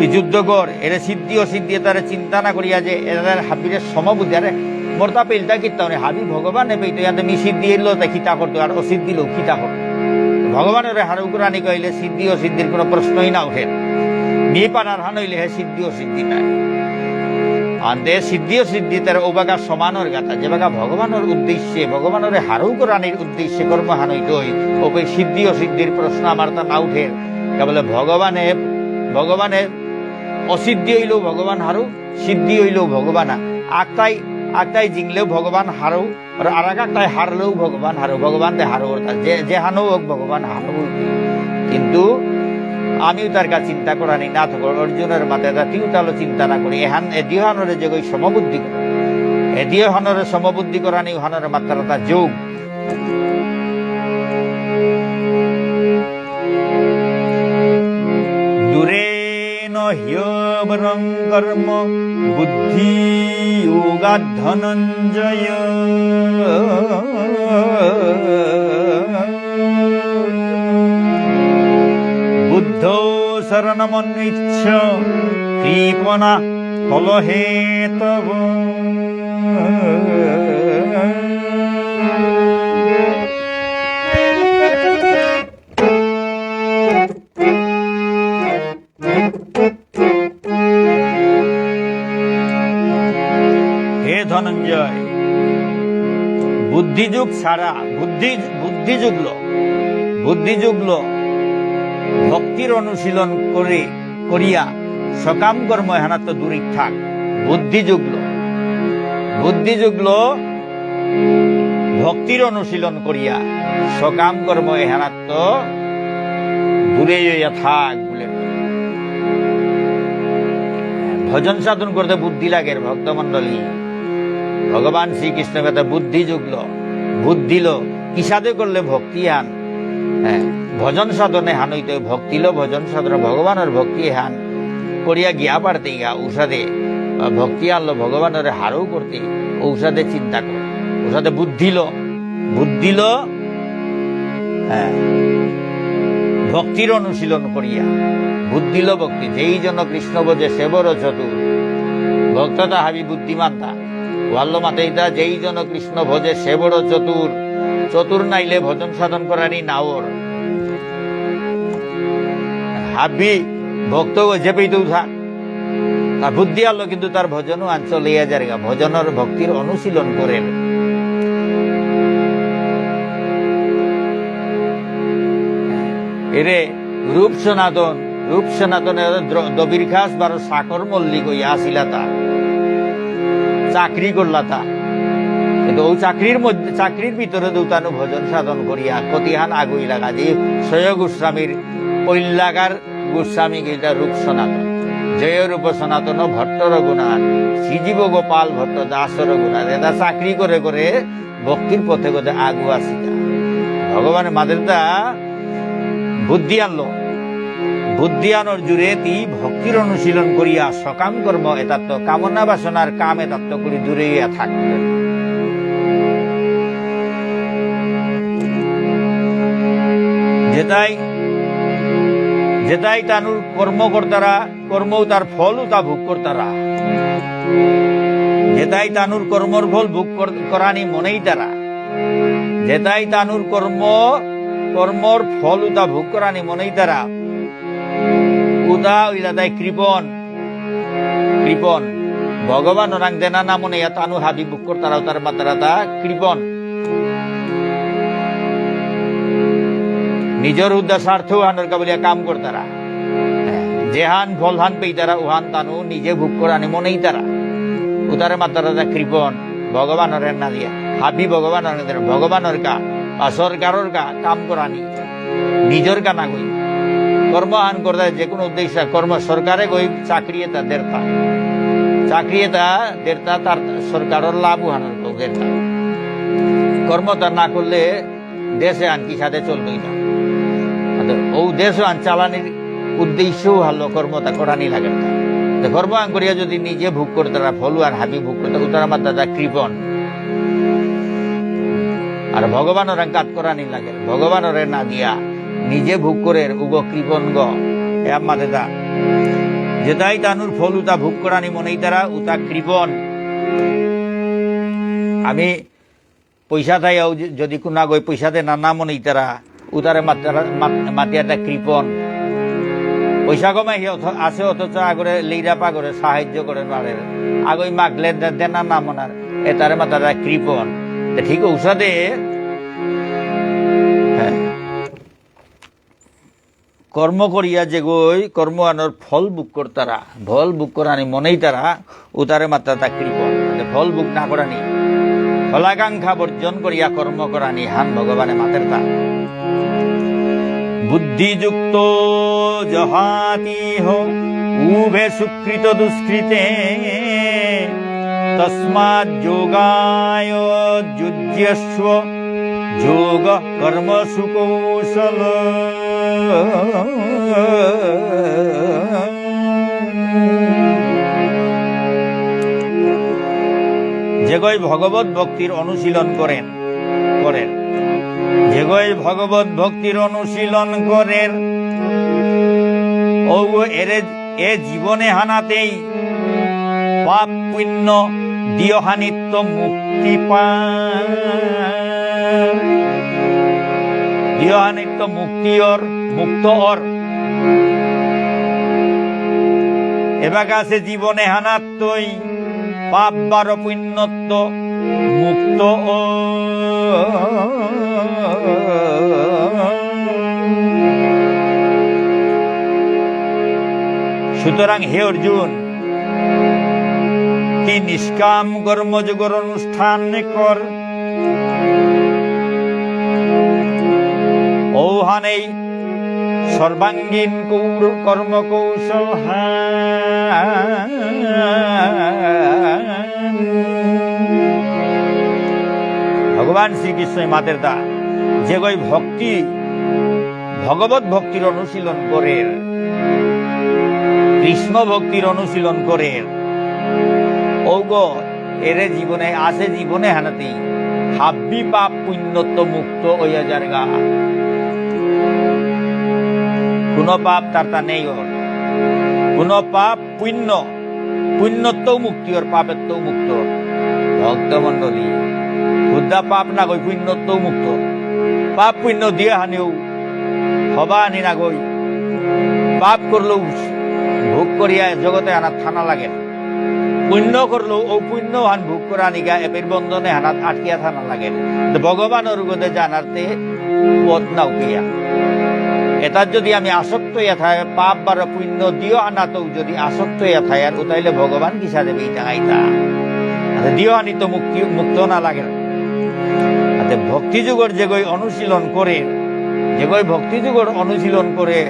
কি যুদ্ধ কর, এরে সিদ্ধি অসিদ্ধি এতারে চিন্তা না করিয়া যে এতার হাবিরে সমবুদ্ধি, আরে মর্তা পেলতা কিত্তাও নেই, হাবি ভগবানে পেইতো, ইয়াতে মি সিদ্ধি এলো তা কিতা করতো, আর অসিদ্ধি লো কিতা করতো। ভগবানরে হারৌ করানি কইলে সিদ্ধি অসিদ্ধির কোনো প্রশ্নই না উঠে। মি পানার হান হইলে হে সিদ্ধি অসিদ্ধি নাই। আন্দে সিদ্ধি অসিদ্ধি তার ওবাকা সমানর গাথা, যেবাকা ভগবানর উদ্দেশ্যে, ভগবানরে হারৌ করানির উদ্দেশ্যে কর্ম হান হইতই, ওবে সিদ্ধি অসিদ্ধির প্রশ্ন আমার তা না উঠে। কেবল ভগবানে, ভগবানে অসিদ্ধি হইলেও ভগবান হারৌ, সিদ্ধি হইলেও ভগবান হা-, আকতাই, আকতাই জিংলেও ভগবান হারৌ, আর আরাক আকতাই হারলেও ভগবান হারৌ, ভগবান দে হারৌ অর্থাৎ যে, যে হানো হোক ভগবান হারৌ। কিন্তু আমিও তার কাছে চিন্তা করানি না থাকো, অর্জুনর মাতে তা তিউ তালো চিন্তা না করি, এহান, এদিও হানরে যে কই সমবুদ্ধি করে। এদিও হানরে সমবুদ্ধি করানি, হানরে মাত্রা তা যোগ। দূরেণ হ্যবর কর্ম বুদ্ধিযোগাদ্ধনঞ্জয়। বুদ্ধ শরণমন্বিচ্ছ কৃপণা ফলহেতব। হে ধনঞ্জয়, বুদ্ধিযোগ ছাড়া, বুদ্ধি, বুদ্ধিযোগলো, বুদ্ধিযোগলো, ভক্তির অনুশীলন করে, করিয়া সকাম কর্ম এহানাত্ত দূরে থাক। বুদ্ধিযোগলো, বুদ্ধিযোগলো, ভক্তির অনুশীলন করিয়া সকাম কর্ম এহানাত্ত দূরে হইয়া থাক বুলে। ভজন সাধন করতে বুদ্ধি লাগের ভক্তমণ্ডলী। ভগবান শ্রীকৃষ্ণ কথা বুদ্ধি যোগলো, বুদ্ধিলো, কিসাদে করলে ভক্তি আন। হ্যাঁ, ভজন সাধনে হানইতে ভক্তিলো ভজন সাধন ভগবানের ভক্তি হান করিয়া গিয়া পারতে গা উসাদে, আহ, ভক্তি আনলো ভগবানের হারৌ করতে ঔসাদে চিন্তা কর। ঔসাদে বুদ্ধিলো, বুদ্ধিলো, হ্যাঁ, ভক্তির অনুশীলন করিয়া। বুদ্ধিলো ভক্তি, যেই জন কৃষ্ণ ভজে সে বড় চতুর। ভক্ত তা হাবি বুদ্ধিমান তা। ওয়াল্লো মাতেইতা যেই জন কৃষ্ণ ভজে সে বড় চতুর। চতুর নাইলে ভজন সাধন করানি নাওর। হাবি ভক্ত যে পেইতেও থাক। তার বুদ্ধি আলো কিন্তু তার ভজনও আন চলিয়া যারগা, ভজনর ভক্তির অনুশীলন করের। এরে রূপ সনাতন, রূপ সনাতন এরে দ্র-, দবির খাস বারো চাকর মল্লিক হইয়া আসিলাতা, চাকরি করলাতা। কিন্তু ও চাকরির মধ্যে, চাকরির ভিতরে দুতানু ভজন সাধন করিয়া কতিহান আগুই লাগা যে ছয় গোস্বামীর পৈলাগার গোস্বামী গীতা রূপ সনাতন, জয় রূপ সনাতন ভট্টর গুণান, শ্রীজীব গোপাল ভট্ট দাসর গুণান। এটা চাকরি করে করে ভক্তির পথে গতে আগু আসিতা। ভগবানে মাতেরতা বুদ্ধি আনলো, বুদ্ধি আনর জুড়ে তি ভক্তির অনুশীলন করিয়া সকাম কর্ম এতাত্ত, কামনা বাসনার কাম এতাত্ত করি দূরে ইয়া থাক। যেতাই, যেতাই তানুর কর্ম করতারা, কর্ম তার ফল উতা ভোগ করতারা। যেতাই তানুর কর্মর ফল ভোগ কর-, করানি মনেইতারা। যেতাই তানুর কর্ম, কর্মর ফল উতা ভোগ করানি মনেইতারা। উতা ইলাতাই কৃপণ। কৃপণ। ভগবান ওরাং দেনা না মনে ইয়া তানু হাবি ভোগ করতারা উতারে মাততারাতা কৃপণ। নিজর হুদ্দা স্বার্থ উহানর কা বুলিয়া কাম করতারা। যেহান ফলহান পেইতারা উহান তানু নিজে ভোগ করানি মনেইতারা। উতারে মাততারাতা কৃপণ। ভগবানরে না দিয়া। হাবি ভগবানরে না দিয়া। ভগবানর কা বা সরকারর কা কাম করানি। নিজর কা না গই। কর্ম আন করতে যে কোনো উদ্দেশ্য কর্ম সরকারে গই চাকরি এটা দেরতা। চাকরি এটা দেরতা তার সরকারর লাভ উহানর কো দেরতা। কর্ম তা না করলে দেশে আন কিসাদে চলতই না। অর্থাৎ ও দেশ আন চালানির উদ্দেশ্য হালো কর্ম তা করানি লাগে। তো কর্ম আন করিয়া যদি নিজে ভোগ করতারা ফল আন হাবি ভোগ করতে উতারে মাততারাতা কৃপণ। আর ভগবানরাং কাত করানি লাগে, ভগবানরে না দিয়া নিজে ভোগ করের উগ কৃপণ গ। এ আম্মা দেদা। যেতাই তানুর ফল উতা ভোগ করানি মনেইতারা উতা কৃপণ। আমি পয়সা থাইয়াও য-, যদি কুনা গই পয়সা দেনা না মনেইতারা, উতারে মাততারা, মাত-, মাতিয়াতা কৃপণ। পয়সা কমাই হি অথ-, আছে অথচ আগরে লেইরা পাগরে সাহায্য করে নারের। আগই মাগলে দে-, দেনা না মনার। এতারে মাততারা কৃপণ। তে ঠিক ঔসাদে, হ্যাঁ। কর্ম করিয়া যেগই কর্ম আনর ফল ভোগ করতারা, ফল ভোগ করানি মনেইতারা, উতারে মাততারাতা কৃপণ। তে ফল ভোগ না করানি, ফলাকাঙ্ক্ষা বর্জন করিয়া কর্ম করানি হান ভগবানে মাতেরতা। বুদ্ধিযুক্ত জহাতিহ উভে সুকৃত দুষ্কৃতে। তস্মাৎ যোগায় যুজ্যস্ব যোগ কর্মসু কৌশল। যেগই ভগবত ভক্তির অনুশীলন করেন, করেন। যেগই ভগবত ভক্তির অনুশীলন করের, ও এরে, এ জীবনে হানাতেই পাপ পুণ্য দিয়হানিত্ত মুক্তি পার। দিয়হানিত্ত মুক্তি অর, মুক্ত অর। এবাকা সে জীবনে হানাত্তই পাপ বারো পুণ্যত্ত মুক্ত অ। সুতরাং হে অর্জুন, তি নিষ্কাম কর্মযোগর অনুষ্ঠান কর। ঔহানেই সর্বাঙ্গীন কৌর-, কর্মকৌশল হান। ভগবান শ্রীকৃষ্ণ মাতের দা, যেগই ভক্তি, ভগবত ভক্তির অনুশীলন করের, কৃষ্ণ ভক্তির অনুশীলন করের, ঔগ এরে জীবনে, আসে জীবনে হানাতেই হাব্বি পাপ পুণ্যত্ত মুক্ত অইয়া যারগা। কোনো পাপ তারতা নেই অর। কোনো পাপ পুণ্য, পুণ্যত্তও মুক্তি অর, পাপেত্তও মুক্ত অর। ভক্তমণ্ডলী, হুদ্দা পাপ নাগই পুণ্যত্তও মুক্ত অর। পাপ পুণ্য দিয়হানেও হবা আনি নাগই। পাপ করলেও ভোগ করিয়া জগতে আনা থানা লাগে। পুণ্য করলেও ও পুণ্য হান ভোগ করানিকা এপের বন্ধনে হানাত আটকিয়া থানা লাগে। তো ভগবানর উগতে জানারতে পথ নাও পেয়া। এটাত যদি আমি আসক্ত হইয়া থাই, পাপ বারো পুণ্য দিয়হানাতও যদি আসক্ত হইয়া থাই, আর উতাইলে ভগবান কিসাদে বেইতা আইতা? আচ্ছা, দিয়হানিত্ত মুক্তি, মুক্ত না লাগে। আচ্ছা, ভক্তিযোগর যেগই অনুশীলন করে, যেগই ভক্তিযোগর অনুশীলন করে,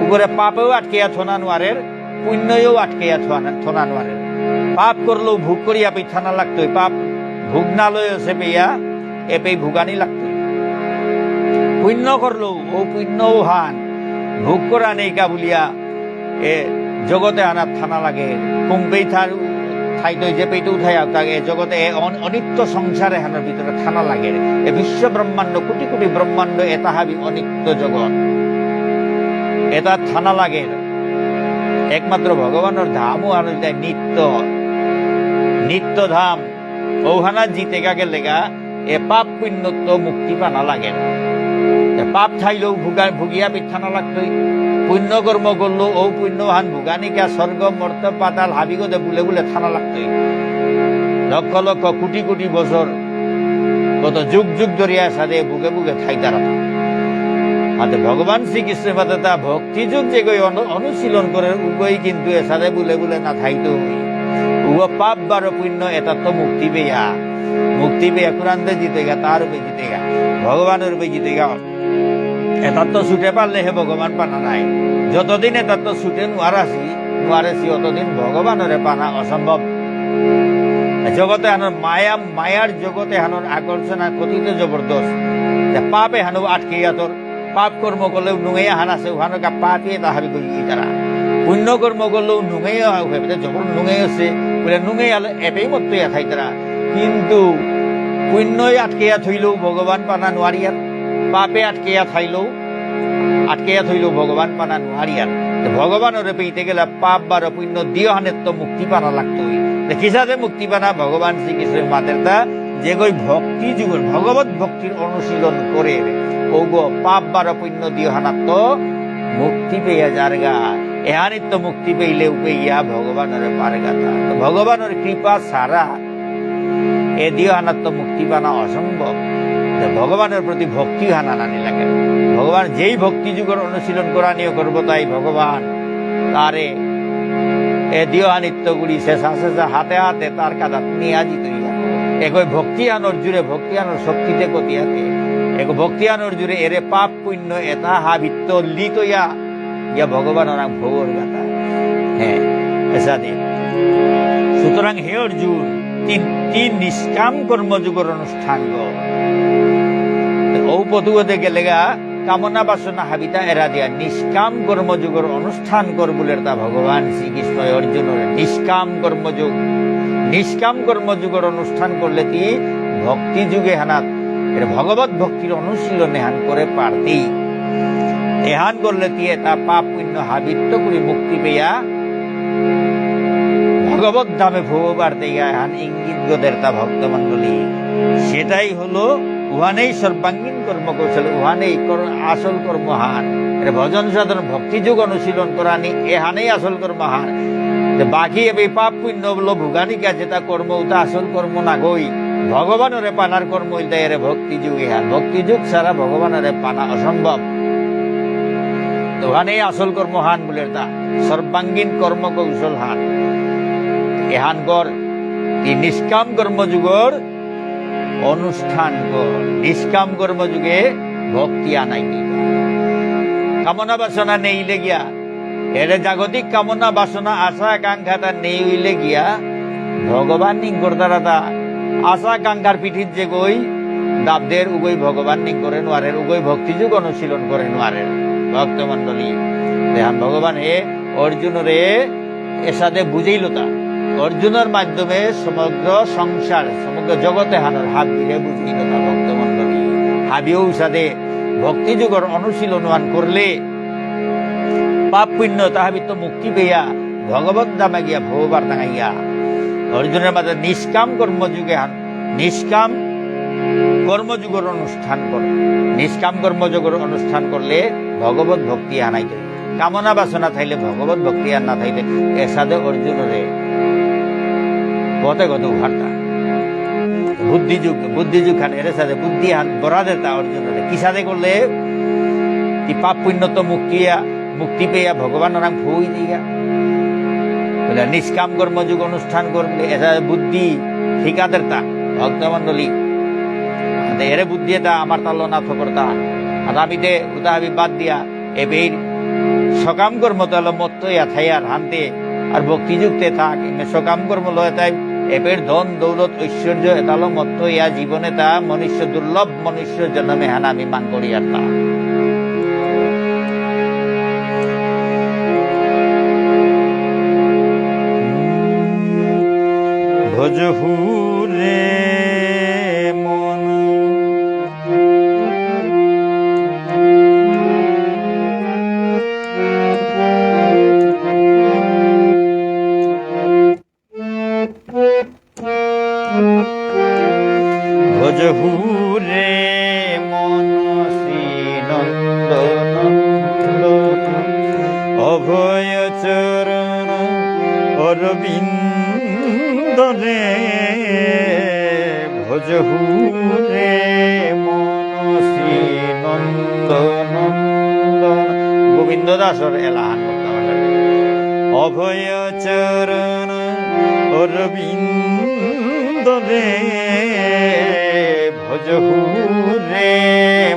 উপরে পাপেও আটকিয়া থনা নোয়ারের, পুণ্যও আটকিয়া থনা, থনা নোয়ারে। পাপ করলেও ভোগ করিয়া পিঠানা লাগতই, পাপ ভোগ না লয় সে পেয়া, এপেই ভোগানি লাগতই। পুণ্য করলেও, ও পুণ্যও হান, ভোগ করা নেই কা বুলিয়া, এ জগতে আনা থানা লাগে, কুম্পেই থার থাইতই যে পেইতেও থাই আউতাক, এ জগতে এ অন-, অনিত্য সংসারে হানার ভিতরে থানা লাগে। এ বিশ্ব ব্রহ্মাণ্ড, কোটি কোটি ব্রহ্মাণ্ড, এটা হাবি অনিত্য জগৎ। এটা থানা লাগে। একমাত্র ভগবানর ধামও আর হইতে নিত্য, নিত্য ধাম। ঔহানা জিতেগা গেলেগা, এ পাপ পুণ্যত্ত মুক্তি পানা লাগে। এ পাপ থাইলেও ভুগা-, ভুগিয়া পিঠানা লাগতই। পুণ্য কর্ম করলেও ও পুণ্য হান ভুগানিকা স্বর্গ, মর্ত, পাতাল, হাবিগদে বুলে বুলে থানা লাগতই। লক্ষ লক্ষ কোটি কোটি বছর কত যুগ যুগ ধরিয়া সাদে বুকে বুকে থাইতারা। আতে ভগবান শ্রীকৃষ্ণ মাতা তা ভক্তি যোগ যেগই অনু-, অনুশীলন করে উগই কিন্তু এসাদে বুলে বুলে না থাইতো। উগ পাপ বারো পুণ্য এটাত্ত মুক্তি পেয়া, মুক্তি পেয়া কুরান্দে জিতেগা, তার উপরে জিতেগা, ভগবানর উপরে জিতেগা। এটাত্ত ছুটে পারলে হে ভগবান পানা নাই। যতদিন এটাত্ত ছুটে নোয়ারাসি, নোয়ারেসি, অতদিন ভগবানরে পানা অসম্ভব। জগতে হানোর মায়া, মায়ার জগতে হানোর আকর্ষণ আর কতিতে জবরদস্ত। তে পাপে হানো আটকে ইয়াতর, পাপ কর্ম করলেও নুঙেয়া হানাসে, উহানো কা পাপে তা হাবি কই ইতারা। পুণ্য কর্ম করলেও নুঙেয়া হয়ে, জবর নুঙেয়া সে, বলে নুঙেয়া এপেই মত্ত ইয়া থাইতারা। কিন্তু পুণ্যই আটকে ইয়া থইলেও ভগবান পানা নোয়ারিয়ার, পাপে আটকে ইয়া থাইলেও আটকে থইলেও ভগবান পানা নোয়ারিয়ার। তো ভগবানরে পেইতে গেলে পাপ বারো পুণ্য দিয়হানেত্ত মুক্তি পানা লাগতই। তো কিসাদে মুক্তি পানা? ভগবান শ্রীকৃষ্ণ মাতেরতা যেগই ভক্তি যোগর, ভগবত ভক্তির অনুশীলন করে, ওগো পাপ বারো পুণ্য দিয়হানাত্ত মুক্তি পেয়া যারগা। এহানিত্ত মুক্তি পেইলে উপেইয়া ভগবানরে পারগাতা। তো ভগবানর কৃপা ছাড়া এ দিয়হানাত্ত মুক্তি পানা অসম্ভব। যে ভগবানর প্রতি ভক্তি হানা নানি লাগে। ভগবান যেই ভক্তি যোগর অনুশীলন করানিও করব তাই ভগবান তারে এ দিয়হানিত্ত গুড়ি শেষা শেষা হাতে হাতে তার কাদাত নিয়া জিতইয়া। একই ভক্তি আনর জুড়ে ভক্তি আনর শক্তিতে কতিয়াতে। এক ভক্তি আনর জুড়ে এরে পাপ পুণ্য এটা হাবিত্ত লিতয়া ইয়া ভগবান ওরাং ভোগর গাথা। হ্যাঁ, এসাদে। সুতরাং হে অর্জুন, তিন, তিন নিষ্কাম কর্মযোগর অনুষ্ঠান গো। ঔ পথুগতে গেলেগা কামনা বাসনা হাবিতা এরা দিয়া নিষ্কাম কর্মযোগর অনুষ্ঠান কর বুলের তা ভগবান শ্রীকৃষ্ণ অর্জুনর নিষ্কাম কর্মযোগ। নিষ্কাম কর্মযোগর অনুষ্ঠান করলে তি ভক্তি যোগ এহানাত, এর ভগবত ভক্তির অনুশীলন এহান করে পারতি। এহান করলে তি এতা পাপ পুণ্য হাবিত্ত করে মুক্তি পেয়া ভগবত ধামে ভব বার্তে গা এহান ইঙ্গিত গদেরতা ভক্তমণ্ডলী। সেটাই হলো উহানেই সর্বাঙ্গীন কর্মকৌশল, উহানেই কর-, আসল কর্মহান। এর ভজন সাধন ভক্তি যোগ অনুশীলন করানি, এহানেই আসল কর্মহান। তো বাকি এবে পাপ পুণ্য বলো ভোগানিকা যেটা কর্ম, ওটা আসল কর্ম না গই। ভগবানরে পানার কর্ম ইলতা এরে ভক্তি যোগ এহান। ভক্তি যোগ ছাড়া ভগবানরে পানা অসম্ভব। তো উহানেই আসল কর্মহান বলে তা সর্বাঙ্গীন কর্মকৌশল হান। এহান কর, এই নিষ্কাম কর্মযোগর অনুষ্ঠান কর, নিষ্কাম কর্মযোগে ভক্তি আনাই দিবা। কামনা বাসনা নেইলে গিয়া, এরে জাগতিক কামনা বাসনা আশা আকাঙ্ক্ষাটা নেই হইলে গিয়া, ভগবান নিংকরতারাতা আশা আকাঙ্ক্ষার পিঠিত যে গই দাবদের উগই ভগবান নিংকরে নোয়ারের, উগই ভক্তিযোগ অনুশীলন করে নোয়ারের। ভক্তমণ্ডলী, দেহান ভগবান হে অর্জুনরে এসাদে বুঝেইলতা। অর্জুনর মাধ্যমে সমগ্র সংসার, সমগ্র জগতে হানর হাবিরে বুঝেইলতা ভক্তমণ্ডলী। হাবিও উসাদে ভক্তিযোগর অনুশীলনহান করলে পাপ পুণ্য তাহাবিত্ত মুক্তি পেয়া ভগবত ধামে গিয়া ভববার টাঙাইয়া। অর্জুনর মাঝে নিষ্কাম কর্মযোগ এহান, নিষ্কাম কর্মযোগর অনুষ্ঠান কর। নিষ্কাম কর্মযোগর অনুষ্ঠান করলে ভগবত ভক্তি আনাই তো। কামনা বাসনা থাইলে ভগবত ভক্তি আর না থাইলে এসাদে অর্জুনরে পথে গত উহারতা। বুদ্ধিযোগ, বুদ্ধিযোগ খান এরে সাথে বুদ্ধি হান বরা দেতা অর্জুনরে। কিসাদে করলে তি পাপ পুণ্য তো মুক্তি, মুক্তি পেয়া ভগবান রাং ফুই দিয়া। বলে নিষ্কাম কর্মযোগ অনুষ্ঠান করলে এসাদে বুদ্ধি শিকা দেতা ভক্তমণ্ডলী। এরে বুদ্ধি এটা আমার তালো না থকরতা। আর আমি দে উদাহাবি বাদ দিয়া এবের সকাম কর্ম তালো মত্ত ইয়া থাই আর হানতে আর ভক্তিযুক্তে থাক। এমনি সকাম কর্ম লয় তাই এবের ধন দৌলত ঐশ্বর্য এতালো মত্ত ইয়া জীবনে তা মনুষ্য দুর্লভ মনুষ্য জন্মে হান আমি মাং করি আর তা। ভজহুরে মন। ভজহুরে মন শ্রীনন্দনন্দন অভয় চরণ অরবিন্দরে। ভজহুরে মন শ্রীনন্দনন্দন। গোবিন্দ দাসর এলাহান মুক্তামালা। অভয় চরণ অরবিন্দরে। ভজহুরে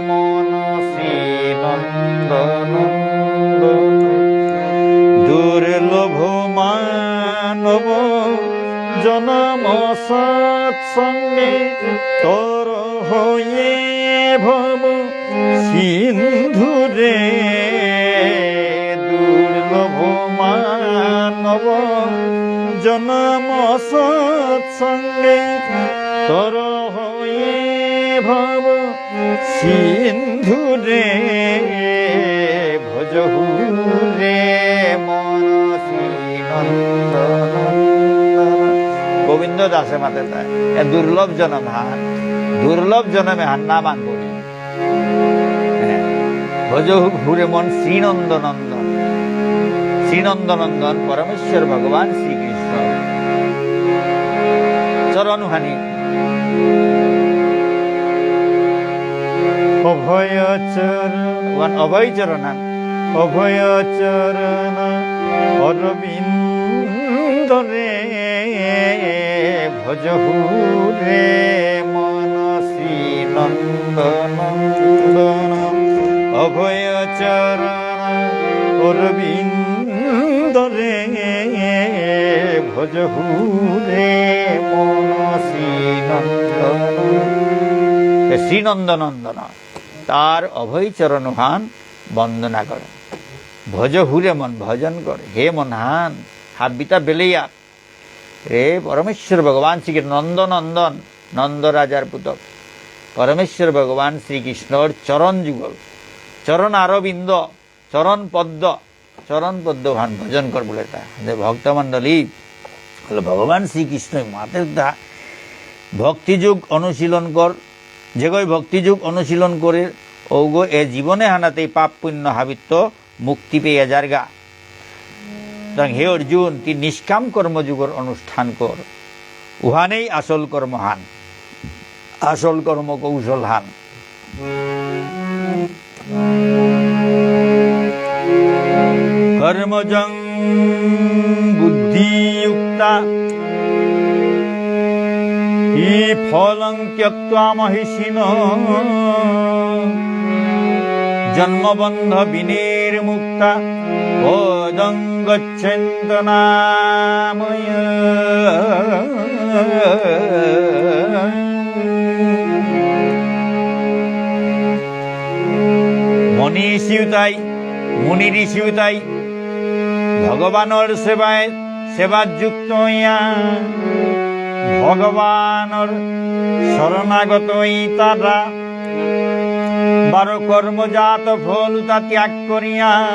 মন শ্রীনন্দনন্দন। দুর্লভ মানব জনম সৎসঙ্গে তর হয়ে ভব সিন্ধুরে। দুর্লভ মানব জনম সৎসঙ্গে তর হয়ে ভব সিন্ধুরে। ভজহুরে মন শ্রীনন্দনন্দন। গোবিন্দ দাসে মাতে তাই এ দুর্লভ জনম হান, দুর্লভ জনমে হান নাম আঙ্গুরি। হ্যাঁ, ভজহুরে মন শ্রীনন্দনন্দন। শ্রীনন্দনন্দন পরমেশ্বর ভগবান শ্রীকৃষ্ণ। চরণহানি। অভয় চরণ। ওহান অভয় চরণ হান। অভয় চরণ অরবিন্দরে। ভজহুরে মন শ্রীনন্দনন্দন। অভয় চরণ অরবিন্দরে। ভজহুরে মন শ্রীনন্দন। এ শ্রীনন্দনন্দন। তার অভয় চরণ হান বন্দনা করে। ভজহুরে মন, ভজন করে। হে মন হান, হাবিতা বেলেয়া। রে পরমেশ্বর ভগবান শ্রীকৃষ্ণ নন্দ নন্দন, নন্দ রাজার পুতক পরমেশ্বর ভগবান শ্রীকৃষ্ণর চরণ যুগল, চরণ আরবিন্দ, চরণ পদ্ম, চরণ পদ্মহান ভজন কর বুলেতা। যে ভক্তমণ্ডলী, বুলে ভগবান শ্রীকৃষ্ণ মাতের দা ভক্তিযোগ অনুশীলন কর, যেগই ভক্তিযোগ অনুশীলন করে, ওগো এ জীবনে হানাতেই পাপ পুণ্য হাবিত্ত মুক্তি পেয়ে যারগা। তাং হে অর্জুন, তি নিষ্কাম কর্মযোগর অনুষ্ঠান কর। উহানেই আসল কর্মহান, আসল কর্ম কৌশলহান। কর্মজং বুদ্ধিযুক্তা হি ফলং ত্যক্ত্বা মহিষিণ। জন্মবন্ধ বিনির্মুক্তা পদং গচ্ছন্ত নাময়। মনীষী উতাই, মুনি ঋষি উতাই, ভগবানর সেবায়, সেবাত যুক্ত হইয়া, ভগবানর শরণাগত হইতারা, বারো কর্মজাত ফল উতা ত্যাগ করিয়া,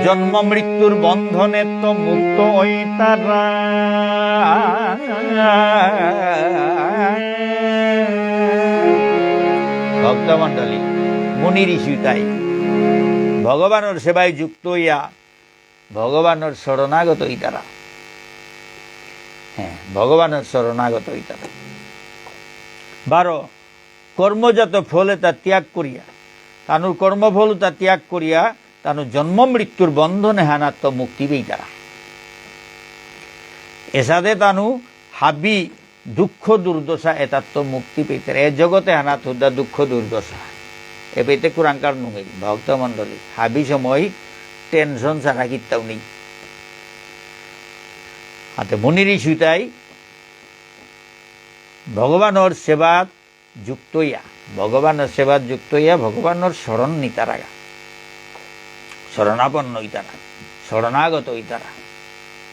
জন্ম মৃত্যুর বন্ধনেত্ত মুক্ত হইতারা। ভক্তমণ্ডলী, মুনি ঋষি উতাই, ভগবানর সেবায় যুক্ত হইয়া, ভগবানর শরণাগত হইতারা। হ্যাঁ, ভগবানর শরণাগত হইতারা। বারো, কর্মজাত ফল এতা ত্যাগ করিয়া, তানুর কর্মফল এতা ত্যাগ করিয়া, তানু জন্ম মৃত্যুর বন্ধন এহানাত্ত মুক্তি পেইতারা। এসাদে তানু হাবি দুঃখ দুর্দশা এতাত্ত মুক্তি পেইতারা। এ জগত এহানাত হুদ্দা দুঃখ দুর্দশা। এপেইতে কুরাঙকার নুঙেই, ভক্তমণ্ডলী। হাবি সময় tension ছাড়া কিত্তাও নেই। হাতে মুনি ঋষি উতাই ভগবানর সেবাত যুক্ত হইয়া, ভগবানর সেবাত যুক্ত হইয়া ভগবানর শরণ নিতারাগা। শরণাপন্ন হইতারা, শরণাগত হইতারা।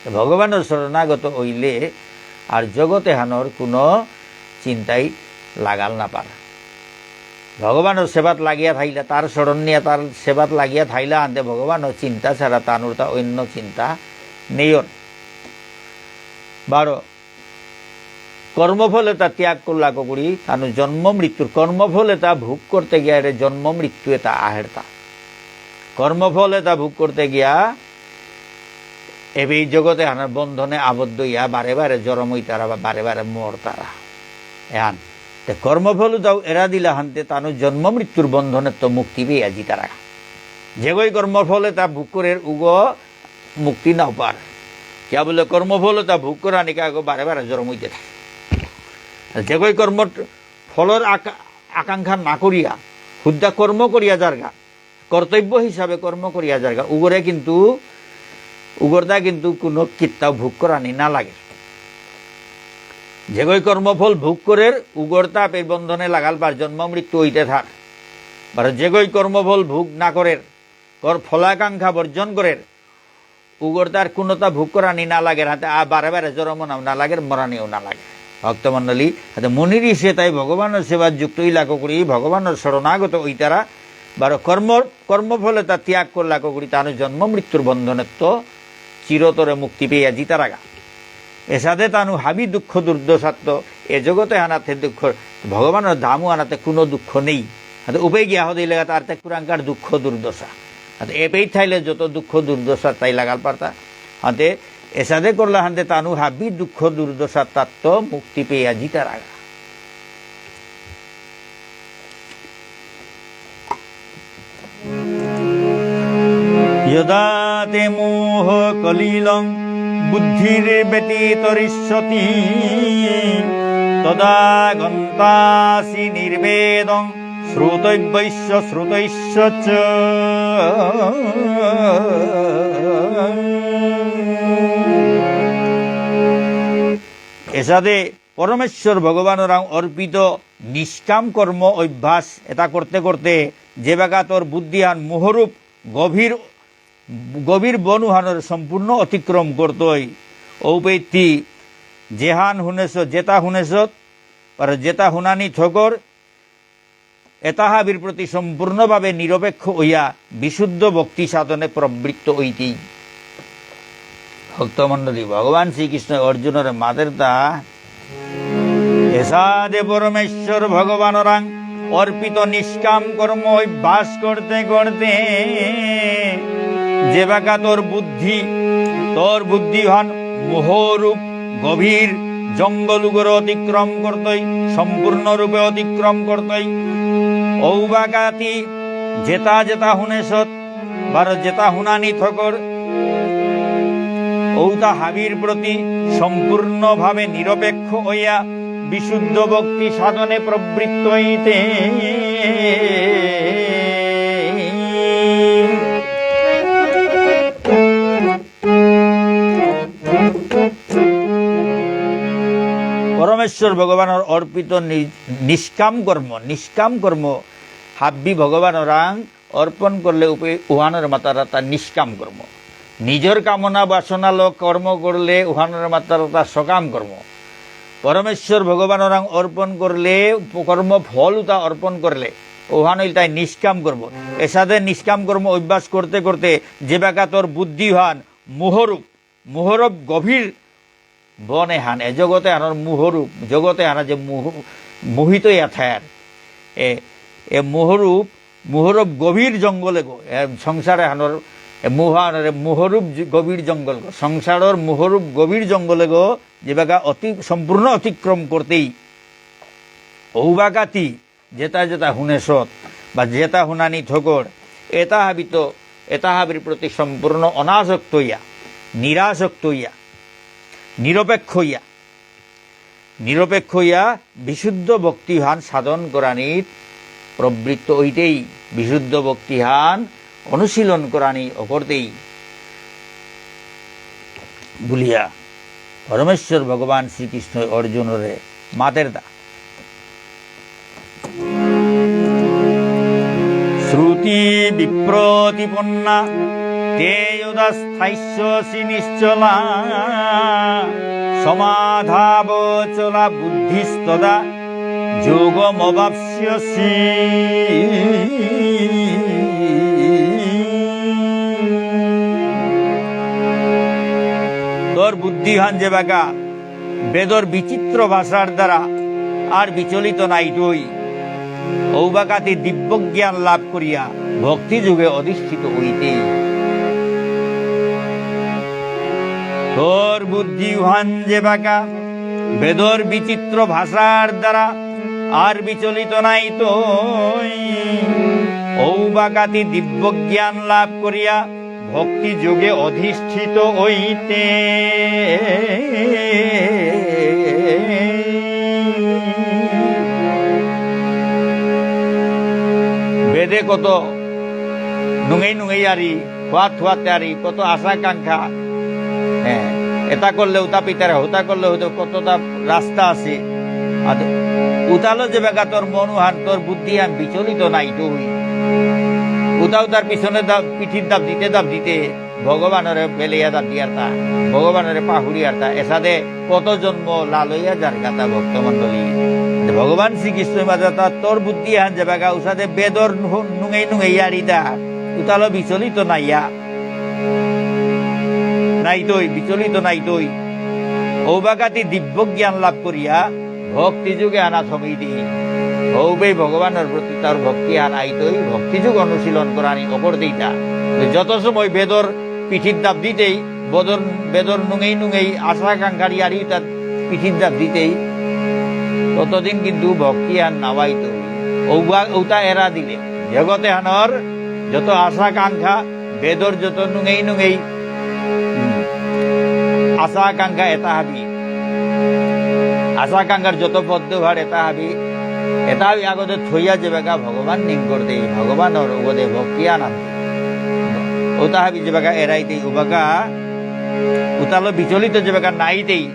তো ভগবানর শরণাগত হইলে আর জগত এহানর কোনো চিন্তাই লাগাল না পারা। ভগবানর সেবাত লাগিয়া থাইলা, তার শরণ নিয়া তার সেবাত লাগিয়া থাইলা আনতে ভগবানর চিন্তা ছাড়া তানুরতা অন্য চিন্তা নেইয়র। বারো, কর্মফল এতা ত্যাগ করলা কগুড়ি, তানু জন্ম মৃত্যুর, কর্মফল এতা ভোগ করতে গিয়া এরে জন্ম মৃত্যু এতা আহেরতা। কর্মফল এতা ভোগ করতে গিয়া এবে এই জগত এহানর বন্ধনে আবদ্ধ হইয়া বারে বারে জরম হইতারা বা বারে বারে মরতারা। এহান। তে কর্মফল উতাও এরা দিলা হানতে তানু জন্ম মৃত্যুর বন্ধনেত্ত মুক্তি পেয়া যিতারা। যেগই কর্মফল এতা ভোগ করের উগো মুক্তি নাও পার। কিয়া বুলে কর্মফল এতা ভোগ করানিকা আগো বারে বারে জরম হইতে থাকে। যেগই কর্ম ফলর আকা-, আকাঙ্ক্ষা না করিয়া হুদ্দা কর্ম করিয়া যারগা, কর্তব্য হিসাবে কর্ম করিয়া যারগা, উগরে কিন্তু, উগরদা কিন্তু কোনো কিত্তাও ভোগ করানি না লাগে। যেগই কর্মফল ভোগ করের, উগরতা আপের বন্ধনে লাগাল পার জন্ম মৃত্যু হইতে থার। আর যেগই কর্মফল ভোগ না করের, কর-, ফলাকাঙ্ক্ষা বর্জন করের, উগরতার কোনোতা ভোগ করানি না লাগে, হাতে আ বারে বারে জরম নাও না লাগে, মরানিও না লাগে। ভক্তমণ্ডলী, হাতে মুনি ঋষি তাই ভগবানর সেবাত যুক্ত ইলা কগুড়ি, ভগবানর শরণাগত হইতারা, বারো কর্ম, কর্মফল এতা ত্যাগ করলা কগুড়ি, তানু জন্ম মৃত্যুর বন্ধনেত্ত চিরতরে মুক্তি পেয়া যিতারাগা। এসাদে তানু হাবি দুঃখ দুর্দশাত্ত, এ জগত এহানাতে দুঃখ, ভগবানর ধাম এহানাতে কোনো দুঃখ নেই। হাতে উপে গিয়া হদে ইলেগা তার তে কুরাঙকার দুঃখ দুর্দশা। হাতে এপেই থাইলে যত দুঃখ দুর্দশা তাই লাগাল পারতা। হাতে এসাদে করলা হানতে তানু হাবি দুঃখ দুর্দশাত্ত মুক্তি পেয়া যিতারাগা। যদা তে মোহকলিলং বুদ্ধির্ব্যতিতরিষ্যতি, তদা গন্তাসি নির্বেদং শ্রোতব্যস্য শ্রুতস্য চ। এসাদে পরমেশ্বর ভগবানরাং অর্পিত নিষ্কাম কর্ম অভ্যাস এতা করতে করতে যেবাকা তোর বুদ্ধিহান মোহরূপ গভীর, গভীর বনুহানর সম্পূর্ণ অতিক্রম করতই। ঔপেত্তি যেহান হুনেসত, যেতা হুনেসত, আর যেতা হুনানি থকর, এতা হাবির প্রতি সম্পূর্ণভাবে নিরপেক্ষ হইয়া বিশুদ্ধ ভক্তি সাধনে প্রবৃত্ত হইতেই। ভক্তমণ্ডলী, ভগবান শ্রীকৃষ্ণ অর্জুনরে মাতেরতা, এসাদে পরমেশ্বর ভগবানরাং অর্পিত নিষ্কাম কর্ম অভ্যাস করতে করতে যেবাকা তোর বুদ্ধি, তোর বুদ্ধিহান মোহরূপ গভীর জঙ্গল উগরে অতিক্রম করতই, সম্পূর্ণ রূপে অতিক্রম করতই। ঔবাকাতি যেতা যেতা হুনেসত, বারো যেতা হুনানি থকর, ঔতা হাবির প্রতি সম্পূর্ণভাবে নিরপেক্ষ হইয়া বিশুদ্ধ ভক্তি সাধনে প্রবৃত্ত হইতে। পরমেশ্বর ভগবানর অর্পিত নি-, নিষ্কাম কর্ম, নিষ্কাম কর্ম হাব্বি ভগবানরাং অর্পণ করলে উপে-, উহানরে মাতারাতা নিষ্কাম কর্ম। নিজর কামনা বাসনা ল কর্ম করলে উহানরে মাতারাতা সকাম কর্ম। পরমেশ্বর ভগবানরাং অর্পণ করলে উপ-, কর্ম ফল উতা অর্পণ করলে উহান ইলতাই নিষ্কাম কর্ম। এসাদে নিষ্কাম কর্ম অভ্যাস করতে করতে যেবাকা তোর বুদ্ধিহান মোহরূপ, মোহরূপ গভীর বন এহান, এ জগত এহানর মোহরূপ, জগত এহান যে মোহ-, মোহিত ইয়া থায়ার। এ, এ মোহরূপ, মোহরূপ গভীর জঙ্গল এগো, এ সংসার এহানর, এ মোহানর, এ মোহরূপ জ-, গভীর জঙ্গল গো, সংসারর মোহরূপ গভীর জঙ্গল এগো, যেবাকা অতি-, সম্পূর্ণ অতিক্রম করতেই, ঔবাকাতি, যেতা যেতা হুনেসত বা যেতা হুনানি থকর, এতা হাবিত, এতা হাবির প্রতি সম্পূর্ণ অনাসক্ত হইয়া, নিরাসক্ত হইয়া, নিরপেক্ষ হইয়া, নিরপেক্ষ হইয়া বিশুদ্ধ ভক্তিহান সাধন করানিত প্রবৃত্ত হইতেই, বিশুদ্ধ ভক্তিহান অনুশীলন করানি অকরতেই বুলিয়া পরমেশ্বর ভগবান শ্রীকৃষ্ণ অর্জুনরে মাতেরতা। শ্রুতি বিপ্রতিপন্না তে যদা স্থাস্যসি নিশ্চলা, সমাধাবচলা বুদ্ধিস্তদা যোগমবাপ্স্যসি। তোর বুদ্ধিহান যেবাকা বেদর বিচিত্র ভাষার দ্বারা আর বিচলিত নাইতই, ঔবাকাতি দিব্য জ্ঞান লাভ করিয়া ভক্তিযোগে অধিষ্ঠিত হইতে। তোর বুদ্ধিহান যেবাকা বেদর বিচিত্র ভাষার দ্বারা আর বিচলিত নাইতই, ঔবাকাতি দিব্য জ্ঞান লাভ করিয়া ভক্তি যোগে অধিষ্ঠিত হইতে। বেদে কত নুঙেই নুঙেই আরি, হুয়াত হুয়াতে আরি, কত আশা আকাঙ্ক্ষা, হ্যাঁ, এতা করলে উতা পিতারে, হুতা করলে হুতা, কততা রাস্তা আছে। আর উতালো যেবাকা তোর মনহান, তোর বুদ্ধিহান বিচলিত নাইতই। উতা উতার পিছনে দাব, পিঠির দাব দিতে দাব দিতে ভগবানরে বেলেয়া দাব দিয়ারতা, ভগবানরে পাহুরিয়ারতা, এসাদে কত জন্ম লালইয়া যারগাতা ভক্তমণ্ডলী। ভগবান শ্রীকৃষ্ণ মাতেরতা তোর বুদ্ধিহান যেবাকা উসাদে বেদর নু-, নুঙেই নুঙেই আরিতা, উতালো বিচলিত নাইয়া। নাইতই, বিচলিত নাইতই। ঔবাকাতি দিব্য জ্ঞান লাভ করিয়া ভক্তি যোগে আনা থমিদি। ঔবেই ভগবানর প্রতি তার ভক্তি আনাইতই, ভক্তি যোগ অনুশীলন করানি অকর দিতা। যত সময় বেদর পিঠির দাব দিতেই, বেদর, বেদর নুঙেই নুঙেই আশা আকাঙ্ক্ষার ইয়ারি তার পিঠির দাব দিতেই, ততদিন কিন্তু ভক্তি আর নাওয়াইতই। ঔবা-, ঔতা এরা দিলে। জগত এহানর যত আশা আকাঙ্ক্ষা, বেদর যত নুঙেই নুঙেই, হুম, আশা আকাঙ্ক্ষা এতা হাবি, আশা আকাঙ্ক্ষার যত পদ্মভার এতা হাবি, এতা হাবি আগতে থইয়া যেবাকা ভগবান নিংকরতেই, ভগবানর উগদে ভক্তি আনান। ঔতা হাবি যেবাকা এরাইতেই, ঔবাকা উতালো বিচলিত যেবাকা নাইতেই,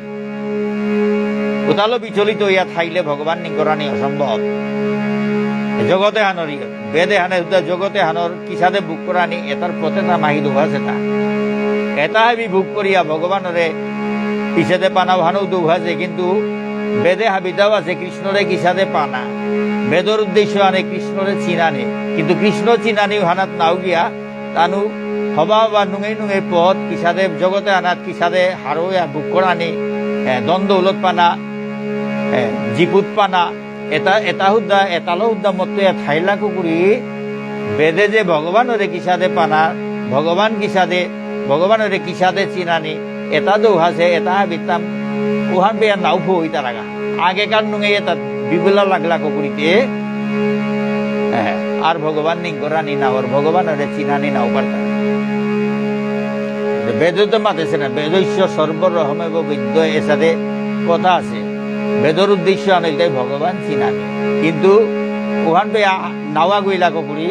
উতালো বিচলিত হইয়া থাইলে ভগবান নিংকরানি অসম্ভব। এ জগত এহানর, বেদ এহানে হুদা জগত এহানর কিসাদে ভোগ করানি এতার পথে তা মাহি দুভাস এতা। এতা হাবি ভোগ করিয়া ভগবানরে কিসাদে পানা ভানো দুভাজে, কিন্তু বেদে হাবিতাও আছে কৃষ্ণরে কিসাদে পানা। বেদর উদ্দেশ্য আনে কৃষ্ণরে চিনানি, কিন্তু কৃষ্ণ চিনানি হানাত নাও গিয়া তানু হবা হবা নুঙেই নুঙেই পথ, কিসাদে জগতে আনাত কিসাদে হারৌয়া বুক করানি, এ, ধন দৌলত পানা, এ, জিপুত পানা, এটা, এটা হুদ্দা, এটালো হুদ্দা মতো এ থাইলা কুকুরি, বেদে যে ভগবানরে কিসাদে পানা, ভগবান কিসাদে, ভগবানরে কিসাদে চিনানি, এটা দৌহাসে, এটা হাবিতাম, উহান বেয়া নাও ফো ইতারাগা। আগেকার নুঙে এটা বিবুলা লাগলা কুকুরিতে, হ্যাঁ, আর ভগবান নিংকরানি না, ওর ভগবানরে চিনানি নাও পারতা। বেদ তো মাতেছে না, বেদস্য সর্বরহমেব বেদ্য, এসাদে কথা আছে। বেদর উদ্দেশ্য আনিল তাই ভগবান চিনানি। কিন্তু ওহান পে আ-, নাওয়া গইলা কুকুরি,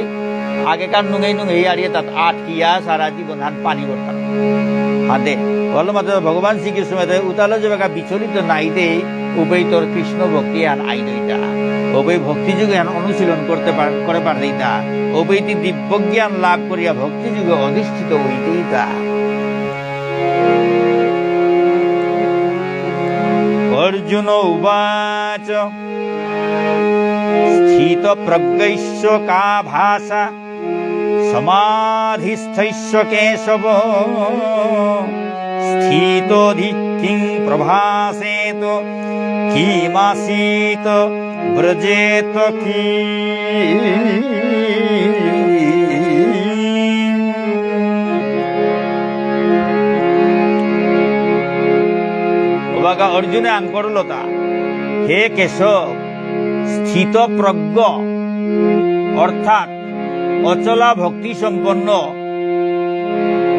আগেকার নুঙেই নুঙেই আরিয়ে তাত আটকিয়া সারা জীবন হান পানি করতাম। হাতে, বললো মাত্র ভগবান শ্রীকৃষ্ণ মাতে উতালো যে বাকা বিচলিত নাইতেই উপেই তোর কৃষ্ণ ভক্তি আন আই দইতা। উপেই ভক্তি যোগে আন অনুশীলন করতে পার-, করে পার দিতা। উপেই তি দিব্য জ্ঞান লাভ করিয়া ভক্তি যোগে অধিষ্ঠিত হইতেই তা। अर्जुन उवाच। स्थितप्रज्ञस्य का भाषा समाधिस्थस्य केशव। स्थितोधि किं प्रभाषेत किमासीत ব্রজেত কি। ওবাকা অর্জুনে আঙকরলতা, হে কেশব, স্থিতপ্রজ্ঞ অর্থাৎ অচলা ভক্তি সম্পন্ন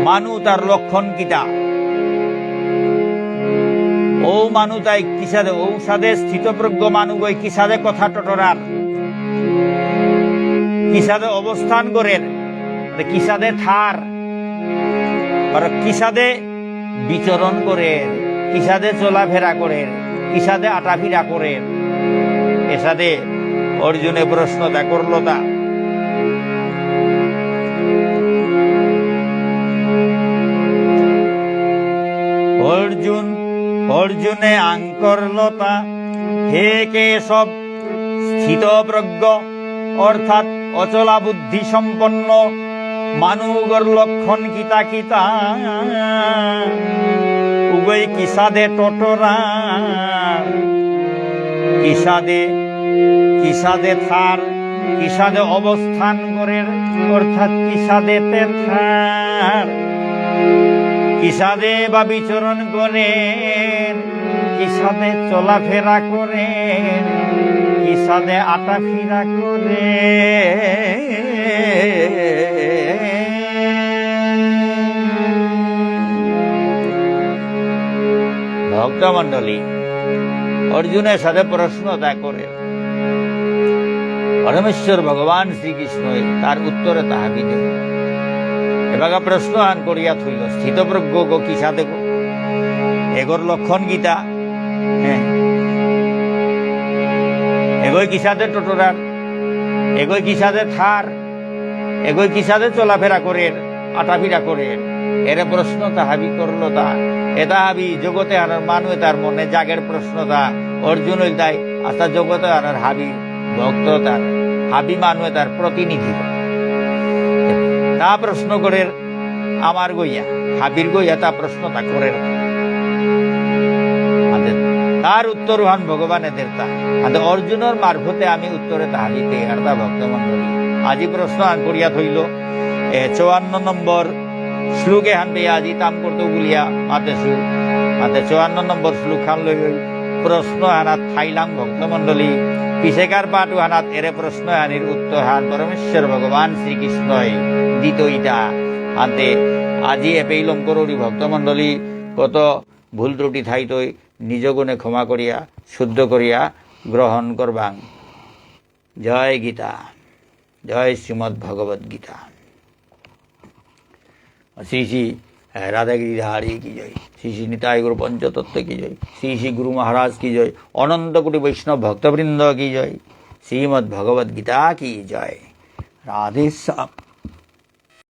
মানু তার লক্ষণ কিতা? ও মানু তাই কিসাদে, ঔসাদে স্থিতপ্রজ্ঞ মানু গই কিসাদে কথা টটরার, কিসাদে অবস্থান করের, মানে কিসাদে থার, আর কিসাদে বিচরণ করের, কিসাদে চলাফেরা করের, কিসাদে আটাফিরা করের, এসাদে অর্জুনে প্রশ্ন তা করলতা। অর্জুন, অর্জুনে আঙকরলতা, হে কেশব, স্থিতপ্রজ্ঞ অর্থাৎ অচলা বুদ্ধি সম্পন্ন মানুগর লক্ষণ কিতা কিতা? উগই কিসাদে টটরার, কিসাদে, কিসাদে থার, কিসাদে অবস্থান করের, অর্থাৎ কিসাদে তে থার, কিসাদে বা বিচরণ করের, কিসাদে চলাফেরা করের, কিসাদে আটাফিরা করের। ভক্তমণ্ডলী, অর্জুনে এসাদে প্রশ্ন তা করের। পরমেশ্বর ভগবান শ্রীকৃষ্ণই তার উত্তরে তা হাবি দে। এবাকা প্রশ্ন আন করিয়া থইল, স্থিতপ্রজ্ঞ গো কিসাদে গো? এগর লক্ষণ কিতা? হ্যাঁ। এগই কিসাদে টটরার? এগই কিসাদে থার? এগই কিসাদে চলাফেরা করের, আটাফিরা করের? এরে প্রশ্ন তা হাবি করলতা। এটা হাবি জগতে আনার মানু তার মনে জাগের প্রশ্ন তা। অর্জুন হইল তাই আস্তা জগতে আনার হাবি ভক্ত তার, হাবি মানু তার প্রতিনিধি। তা প্রশ্ন করের আমার গইয়া, হাবির গইয়া তা প্রশ্ন তা করের। আদে, তার উত্তর হান ভগবানে দেরতা। আদে, অর্জুনর মারফতে আমি উত্তরে তা হাবি পেয়ার তা ভক্তমণ্ডলী। আজি প্রশ্ন আন করিয়া থইল, এ, চুয়ান্ন নম্বর শ্লোকে হান পেয়া আজি তাম করতো বুলিয়া মাতেসু। মাতে চুয়ান্ন নম্বর শ্লোক হান লই হই প্রশ্ন হানাত থাইলাং ভক্তমণ্ডলী। পিছেকার পাঠ হানাত এরে প্রশ্ন হানির উত্তর হান পরমেশ্বর ভগবান শ্রীকৃষ্ণই দিত ইতা। আনতে আজি এপেই লম করুরি ভক্তমণ্ডলী, কত ভুল ত্রুটি থাইতই নিজ গুণে ক্ষমা করিয়া, শুদ্ধ করিয়া গ্রহণ করবাং। জয় গীতা, জয় শ্রীমদ্ ভগবদ্ গীতা। শ্রী শ্রী, আহ, রাধাগিরি ধারী কি জয়, শ্রী শ্রী নিতাই গৌর পঞ্চতত্ত্ব কি জয়, শ্রী শ্রী গুরু মহারাজ কি জয়, অনন্ত কোটি বৈষ্ণব ভক্তবৃন্দ কি জয়, শ্রীমদ্ ভগবদ্ গীতা কি জয়। রাধে শ্যাম।